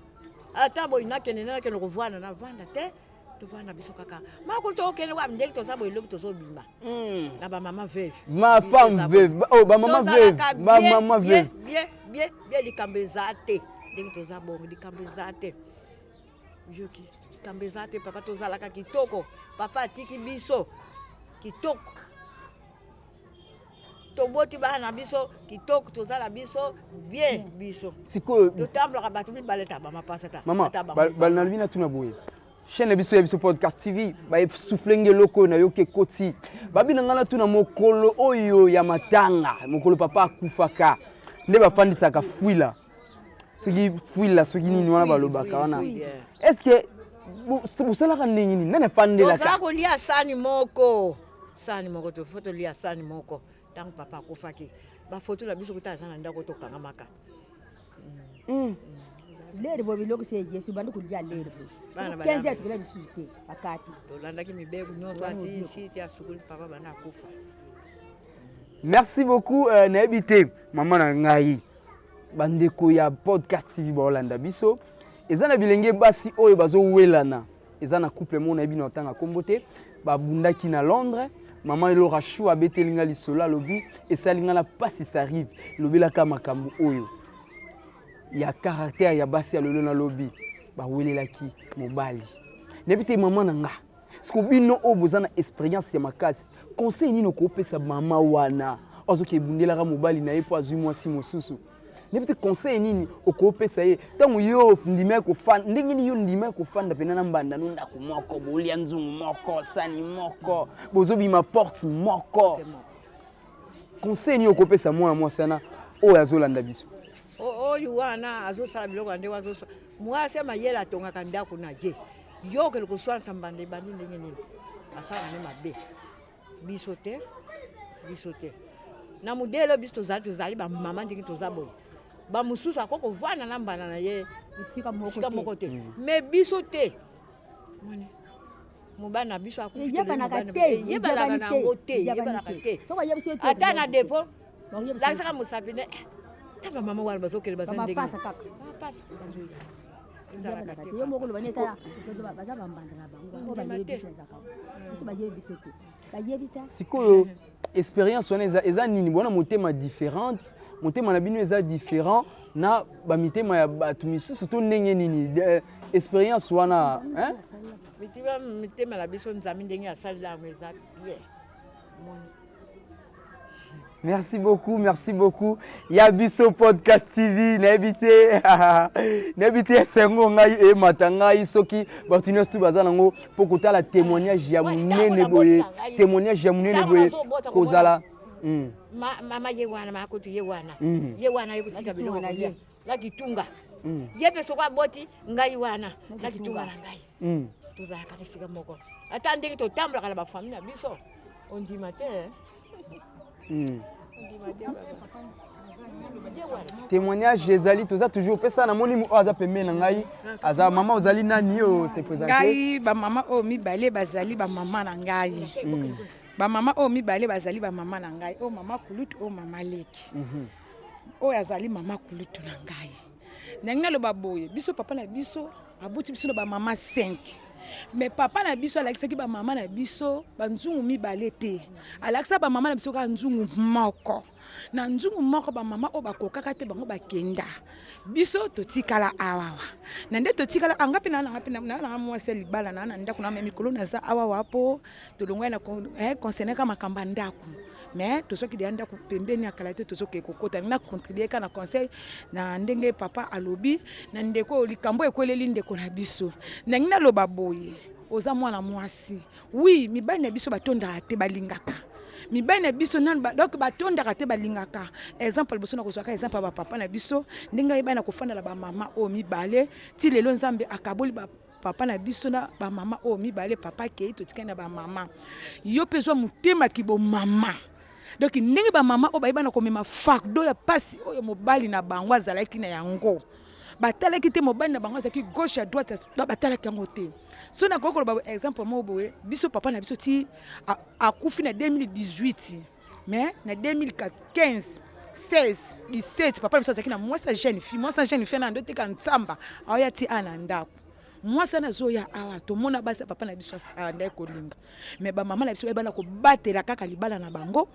ata boye nakende nakende kovanda navanda te tovanda biso kaka makulu tokokende wapi ndenge toza boye lobi tozobima hmm. na bamama veuve ma femme veuve oh bamama veuve bamama veuve bien bien bien likambo eza te ndenge toza bongo likambo eza te yoki likambo eza te papa tozalaka kitoko papa atiki biso kitoko toboti bana na biso kitoko tozala biso bien biso sikoyo totambolaka bato mibale ta bamapasa ta mama nalobi natuna boye chaîne na biso ya biso podcast tv basouffle nge eloko oyo nayoki ekoti babi na ngai natuna mokolo oyo ya matanga mokolo papa akufaka nde bafandisaka fuila soki fuila soki nini wana balobaka wana est ce que bosalaka ndenge nini nani afandelaka tozala kolia sani moko sani moko to fo tolia sani moko ntango papa akufaki bafoto na biso kuta aza na ndako tokangamaka mm. leri bo biloko se yesu bandi kolia leri bo 15 heures tokolia lisusu te bakati tolandaki mibeko nyonso ati si ti asukuli papa banda akufa merci beaucoup euh, nayebi te mama na ngai bandeko ya podcast tv baolanda biso eza na bilenge basi oyo bazowelana eza na couple moko nayebi na otanga nkombo te babundaki na londres mama elora chou abeteli nga lisolo alobi esali nga na mpasi sarive elobelaka makambo oyo ya caractère ya basi ya lelo nalobi bawelelaki mobali nayebi te mama na nga siko bino oyo boza na experience ya makasi conseil nini okopesa mama wana azoki ebundelaka mobali na ye mpo azwi mwasi mosusu nayebi te conseil nini okopesa ye ntango yo ndima ya kofanda ndenge nini yo ndima ya kofanda mpena na mbanda no ndako moko bolia nzungu moko sani moko bozobima porte moko conseil nini okopesa mwana mwasi wana oyo azolanda biso oyo wana azosala biloko ya ndenge azosala mwasi ya mayele atongaka ndako na ye yo okende koswanisa mbanda ebandi ndenge nini asalaka nde mabe biso te biso te na modele biso tozali tozali bamama ndenge toza boye bamosusu akoki kovanda na mbanda na ye esika moko te me biso te mobali na biso akufiyebanaka te eyebanaka na yango te eyebanaka te ata na depo lakisaka mosapi ne eh, ta bamama wana bazokende baza ndenge ezalaka te yo moko loba neta baza bambanda na bango oyo bayebi biso ezaka biso bayebi biso te bayebi te sikoyo expérience wana eza, eza nini bona motema différente motema na bino eza différent na bamitema ya bato misusu to ndenge nini Expérience wana, hein? Mitema mitema na biso Nzambe ndenge asalela yango eza bien. Merci beaucoup, merci beaucoup. Ya biso podcast TV nayebi te nayebi te esengo ngai emata ngai soki bato nyonso tu baza nango mpo kotala témoignage ya monene boye témoignage ya monene boye kozala hmm. mama ye wana makutu ye wana hmm. ye wana ye kotika biloko na ye na kitunga hmm. ye mpe soko aboti ngai wana na kitunga na ngai tozalaka esika moko ata ndenge totambolaka na bafamile na biso ondima te eh? Témoignage ezali toza toujours pesa na moni oyo aza pembeni na ngai aza mama ozali nani oyo se présenter ngai ba mama oyo mibale bazali ba mama na ngai mm. ba mama oyo mibale bazali ba mama na ngai oyo mama kulutu oyo mama leki mm -hmm. oyo azali mama kulutu na ngai ndenge naloba boye biso papa na biso aboti biso na bamama 5 me papa na biso alakisaki bamama na biso banzungu mibale te alakisa bamama na biso kaka nzungu moko na nzungu moko bamama oyo bakokaka te bango bakenda biso totikala awawa na nde totikala anga mpe naa mpe naa nanga mwasi ya libala naa na ndako na me mikolo naza awawa mpo tolongwai na eh, concerneka makambo ya ndako mais tozwaki deya ndako pembeni ya kala te tozokee kokota na contribue ka na conseil na ndenge papa alobi na ndeko oyo likambo ekweleli ndeko na biso nangi naloba boye oza mwana mwasi wi mibali na biso batondaka te balingaka mibali na biso nanu donc batondaka te balingaka exemple liboso na kozwaka exemple ya bapapa na biso ndenge ayebani na kofandela bamama oyo mibale ti lelo nzambe akaboli papa na biso na bamama oyo mibale papa akei totikali na bamama yo mpe zwa motema kibomama donc ndenge bamama oyo bayeba na komema fardo ya mpasi oyo mobali na bango azalaki na yango batalaki te mobali na bango azalaki gauche ya droite batalaki yango te so nakoki koloba exemple moko boye biso papa na biso ti akufi na 2018 mais na 2015 16 17 papa na biso azalaki na mwasi ya jeune fille mwasi ya jeune fille na ndo teka ntsamba aoya ti a na ndako mwasi wana azoya awa tomona basi ya papa na biso andaki kolinga mais bamama na biso bayebana kobatela kaka libala na bango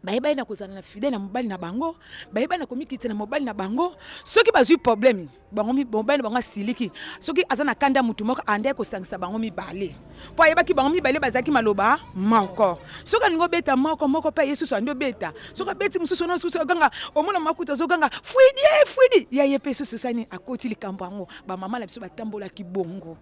bayebani na kozala na fidèle na mobali na bango bayebani na komikitisa na mobali na bango soki bazwi problème bango mobali na bango asiliki soki aza na kanda motu moko andaki kosangisa bango mibale mpo ayebaki bango mibale bazalaki maloba moko soki alingi obeta moko moko mpe ye susu andi obeta soki abeti mosusu wana susu aganga omona makuta azoganga fwidi e fwidi ya ye mpe susu sani akoti likambo yango bamama na biso batambolaki bongo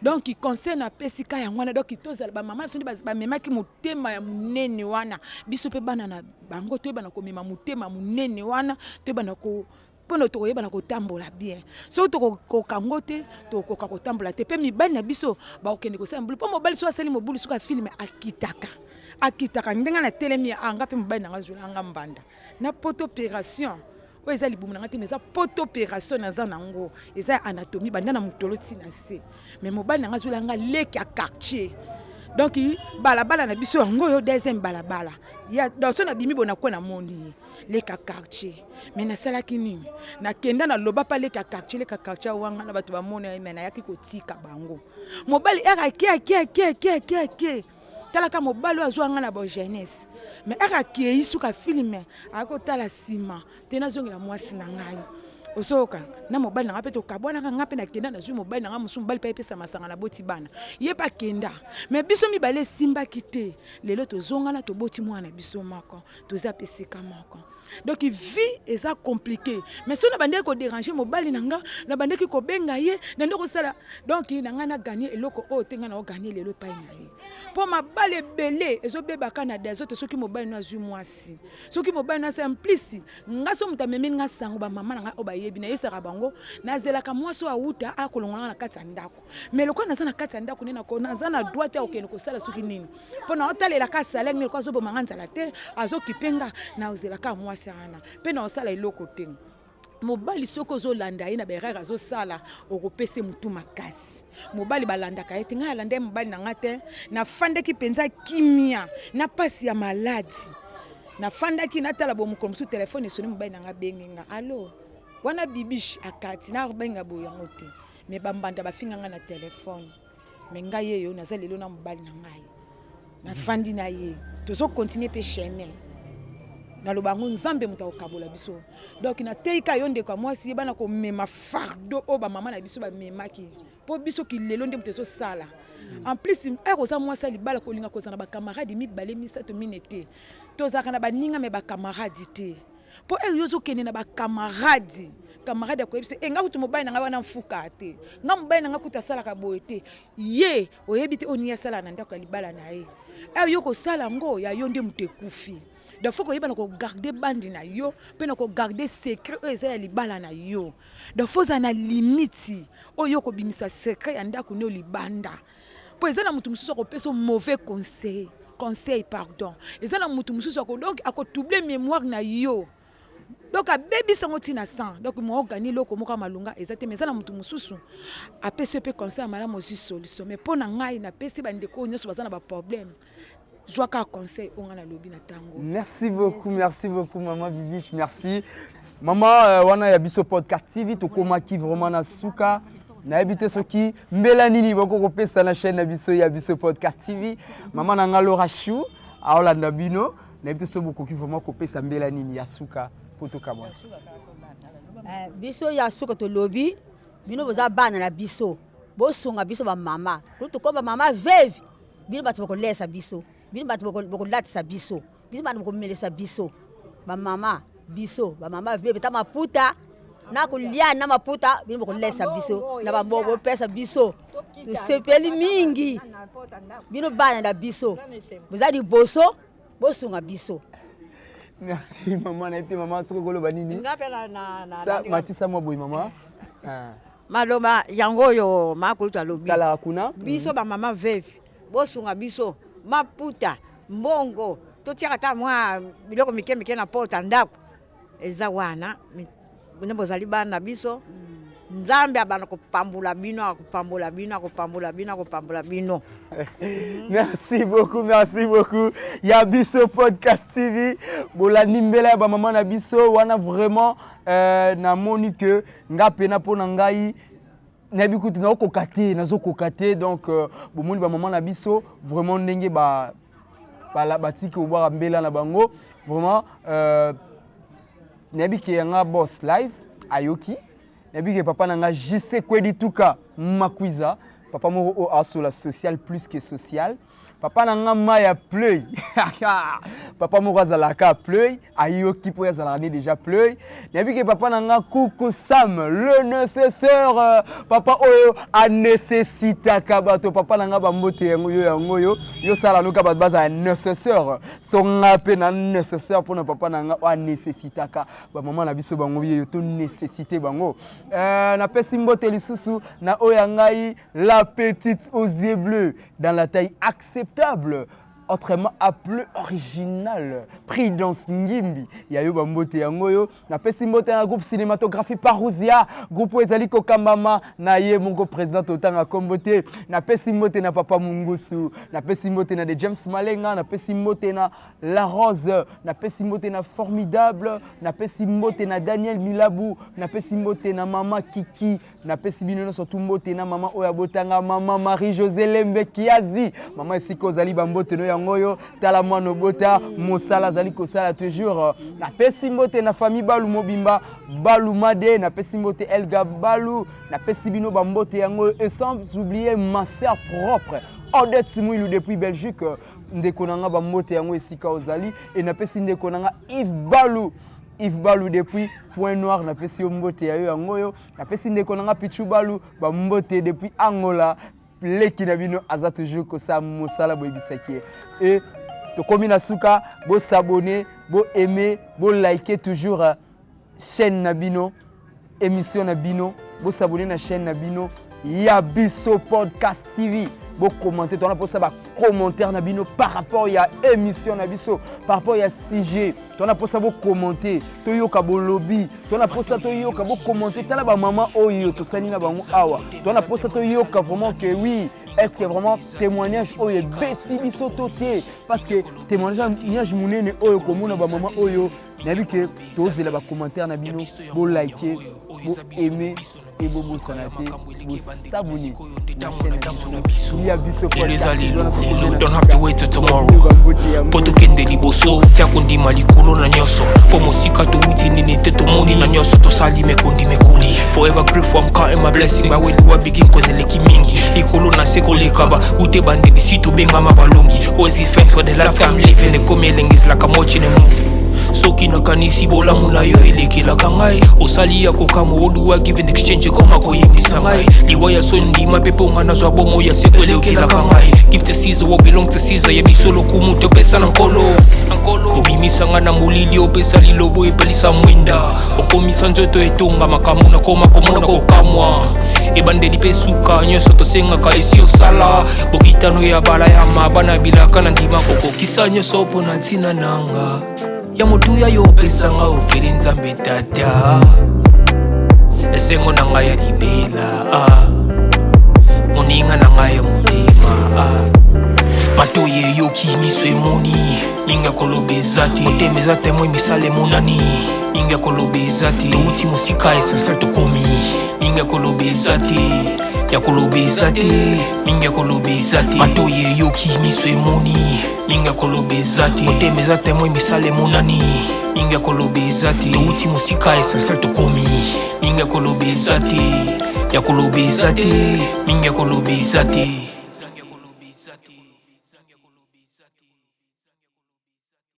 donc conseil napesi ka yango wana donc tozala bamama biso nde bamemaki motema ya monene wana biso mpe bana na bango toyebana komema motema monene wana toyebana ko mpona tokoyebana kotambola bien soki tokokoka yango te tokokoka kotambola te mpe mibali na biso bakokende kosala mobulu mpo mobali soki asali mobulu soki afilme akitaka akitaka ndenge natelemi anga mpe mobali na nga azwela nga mbanda na poto operation oyo eza libumu na nga te mais eza poto operation naza nango eza ya anatomie banda na motolo ti na se mais mobali na nga azwela nga leki ya quartier donc balabala na biso yango oyo deuxième balabala ya donc so nabimi bo nakwe namoni ye leka quartier mais nasalaki nini nakenda naloba pa leka quartier leka quartier awanga na bato bamoni ye mais nayaki kotika bango mobali ere ake ake ake ake ake ake talaka mobali oyo azwa nga na bo jeunesse mais ere akei suka filme ayaki kotala nsima te nazongela mwasi na ngai ozoyoka na mobali na ngai mpe tokabwanaka ngai mpe nakenda nazwi mobali na ngai mosusu mobali mpe ayepesa masanga naboti bana ye mpe akenda me biso mibale esimbaki te lelo tozongana toboti mwana na biso moko toza mpe esika moko donc vie eza compliqué mais soki nabandaki koderange mobali na nga nabandaki kobenga ye na nde kosala donc na ngai naganye eloko oyo te ngai naoganye lelo epai na ye mpo mabala ebele ezobebaka na desote soki mobali no azwi mwasi soki mobali no asala mplisi nga so moto amemeli nga sango bamama na ngai oyo bayebi nayesaka bango nazelaka mwasi oyo awuta akolongola nga na kati ya ndako mais lokola naza na kati ya ndako nde naza na droit te ya kokende kosala soki nini mpo naotalela ka salaire nde lokola azoboma nga nzala te azokipe nga naozelaka mwasi wana mpe naosala eloko te mobali soki ozolanda ye na baerreur azosala okopesa ye motu makasi mobali balandaka ye te ngai alanda ye mobali na ngai te nafandaki mpenza kimia na mpasi ya maladi nafandaki natala bo mokolo mosusu telefone esoni mobali na ngai abengi nga alo wana bibiche akati nabenga boye yango te me bambanda bafinga ngai na telefone me ngai yeyo naza lelo na mobali na ngai nafandi na ye tozo continuer mpe chemin. Naloba yango Nzambe moto akokabola biso. Donc nateyi kaka yo ndeko ya mwasi, yeba na komema fardeau oyo bamama na biso bamemaki. Mpo biso kilelo nde moto ezosala. En plus, heure oza mwasi ya libala kolinga kozala na bacamarade mibale misato mine te. Tozalaka na baninga me bacamarade te. Mpo heure yo ozokende na bacamarade, camarade akoyebisa e nga kutu mobali na ngai wana mfuka te. Nga mobali na ngai kutu asalaka boye te. Ye oyebi te oyo nini asalaka na ndako ya libala na ye. Heure yo kosala yango ya yo nde moto ekufi. Donc faut koyeba na kogarde bandi na yo mpe na kogarde secret oyo eza ya libala na yo. Donc faut ozala na limite oyo okobimisa secret ya ndako nio libanda. Mpo eza na moto mosusu akopesa mauvais conseil, conseil pardon. Eza na moto mosusu ako donc akotouble mémoire na yo. Donc abebisa yango ntina 100. Donc mo ogani eloko moko ya malonga eza te, mais eza na moto mosusu apesi yo mpe conseil ya malamu ozwi solution. Mais mpo na ngai napesi bandeko oyo nyonso baza na ba problème, zwa kaka conseil oyo ngai nalobi na ntango. Merci beaucoup, merci beaucoup maman Bibiche, merci. Maman euh, wana ya biso podcast TV tokomaki vraiment na suka. Nayebi te soki mbela nini boko kopesa na chaîne na biso ya biso podcast TV. Maman na nga Laura Chou aolanda bino. Nayebi te soki bokoki vraiment kopesa mbela nini ya suka po tokamwana. Eh, biso ya suka tolobi bino boza bana na biso bosunga biso bamama kutu tokoma bamama veve bino bato bokolesa biso bino bato bokolatisa biso biso bato bokomelesa biso bamama biso bamama veve ta maputa na kolia na maputa bino bokolesa biso na bambongo bopesa biso tosepeli mingi bino bana na biso boza liboso bosunga biso merci mama nayebi te mama soki okoloba nini matisa mwa boye mama ah. maloba yango oyo makulutu alobi talaka kuna biso mm. bamama veve bosunga biso maputa mbongo totiaka ata mwa biloko mike mike na pota ndako eza wana bino bozali bana na biso nzambe abanda kopambola bino akopambola bino akopambola bino akopambola bino merci beaucoup merci beaucoup ya biso podcast tv bolandi mbela ya bamama na biso wana vraiment euh, namoni ke nga mpena mpo na ngai nayebi kutu naokoka te nazokoka te donc euh, bomoni bamama na biso vraiment ndenge ba batiki kobwaka mbela na bango vraiment euh, nayebi ke yanga boss live ayoki nayebi ke papa na nga JC Kwedituka Makwiza papa moko oyo asola social plus que social papa na nga maya pleuil papa moko azalaka pleuil ayoki mpo ye azalaka nde déjà pleuil nayebi ke papa na nga kuku sam le nécessaire euh, papa oyo anécessitaka bato papa na nga bambote yango yo yango oyo yosala noka bato bazala nécessaire so nga mpe na nécessaire mpo na papa na nga oyo anécessitaka bamama na biso bango yeyo to nécessité bango euh, napesi mbote lisusu na oyo ya ngai la petite aux yeux bleus dans la taille acceptable autrement appelé original Prudence Ngimbi ya yo bambote yango oyo napesi mbote na groupe cinématographie Parousia groupe oyo ezali kokambama na ye moko président totanga kombo te napesi mbote na papa Mungusu napesi mbote na de James Malenga napesi mbote na La Rose napesi mbote na Formidable napesi mbote na Daniel Milabu napesi mbote na mama Kiki napesi bino nyonso tu mbote na mama oyo abotanga mama marie josé lembe kiazi mama esika ozali bambote no yango oyo tala mwana obota mosala azali kosala toujours napesi mbote na famille balu mobimba balu made napesi mbote elga balu napesi bino bambote yango oyo et sans oublier ma sœur propre Odette Mwilu depuis Belgique ndeko na nga bambote yango esika ozali e napesi ndeko na nga Yves Balu Yves Balu depuis Point Noir napesi yo mbote ya yo yango oyo napesi ndeko na nga Pichu Balu bambote depuis Angola leki na bino aza toujours kosala mosala boyebisaki ye e tokomi na suka bosabone boaime bolike toujours euh, chaîne na bino émission na bino bosabone na chaîne na bino ya biso podcast tv bokommente towana mposa bacommentaire na bino par rapport ya émission na biso par rapport ya sujet towana mposa bokommente toyoka bolobi towana mposa toyoka bokommente tala bamama oyo tosali na bango awa towana mposa toyoka vraiment que oui est ce que vraiment témoignage oyo ebesi biso to te parce que témoignage monene oyo komona bamama oyo nayebi ke tozela bacommentaire na bino bolike. Bo aimer et bobosana te bosabone na chaîne na biso ya biso. Lelo eza lelo, don't have to wait till tomorrow mpo tokende liboso. Tia kondima likolo na nyonso, mpo mosika towuti nini te, tomoni na nyonso tosali mekondi mekoli. Forever grateful, I'm counting my blessing. By where do I begin? Cause eleki mingi likolo na se koleka ba ute bandeli si tobengama balongi. Always give thanks for the life I'm living. Ekomi elengi, is like I'm watching a movie. Soki nakanisi bolamu na yo elekelaka ngai, osali ya kokamwa. Oduwa give in exchange, ekoma koyebisa ngai liwa ya so ndima mpe mpo nga nazwa bomo ya seko elekelaka ngai. Give to Caesar what belong to Caesar. Ya biso lokumu topesa na Nkolo. Obimisa nga na molili, opesa lilobo, epelisa mwinda, okomisa nzoto etonga makambo nakoma komona kokamwa. Ebandeli mpe suka, nyonso tosengaka esi osala. Bokitano ya bala ya mabana bilaka na ndima kokokisa nyonso mpo na ntina nanga ya motuya yo opesanga ofeli. Nzambe Tata, esengo na ngai ya libela, ah. Moninga na ngai ya motema, ah. Matoi eyoki, miso emoni, mingi ya koloba eza te. Motema eza témoin, misala emonani, mingi ya koloba eza te. Touti mosika, essentiel tokomi, mingi ya koloba eza te, ya koloba eza te, mingi ya koloba eza te. Matoi eyoki, miso emoni, mingi ya koloba eza te. Motema eza témoin, misala emonani, mingi ya koloba eza te. Touti mosika, essentiel tokomi, mingi ya koloba eza te, ya koloba eza te, mingi ya koloba eza te.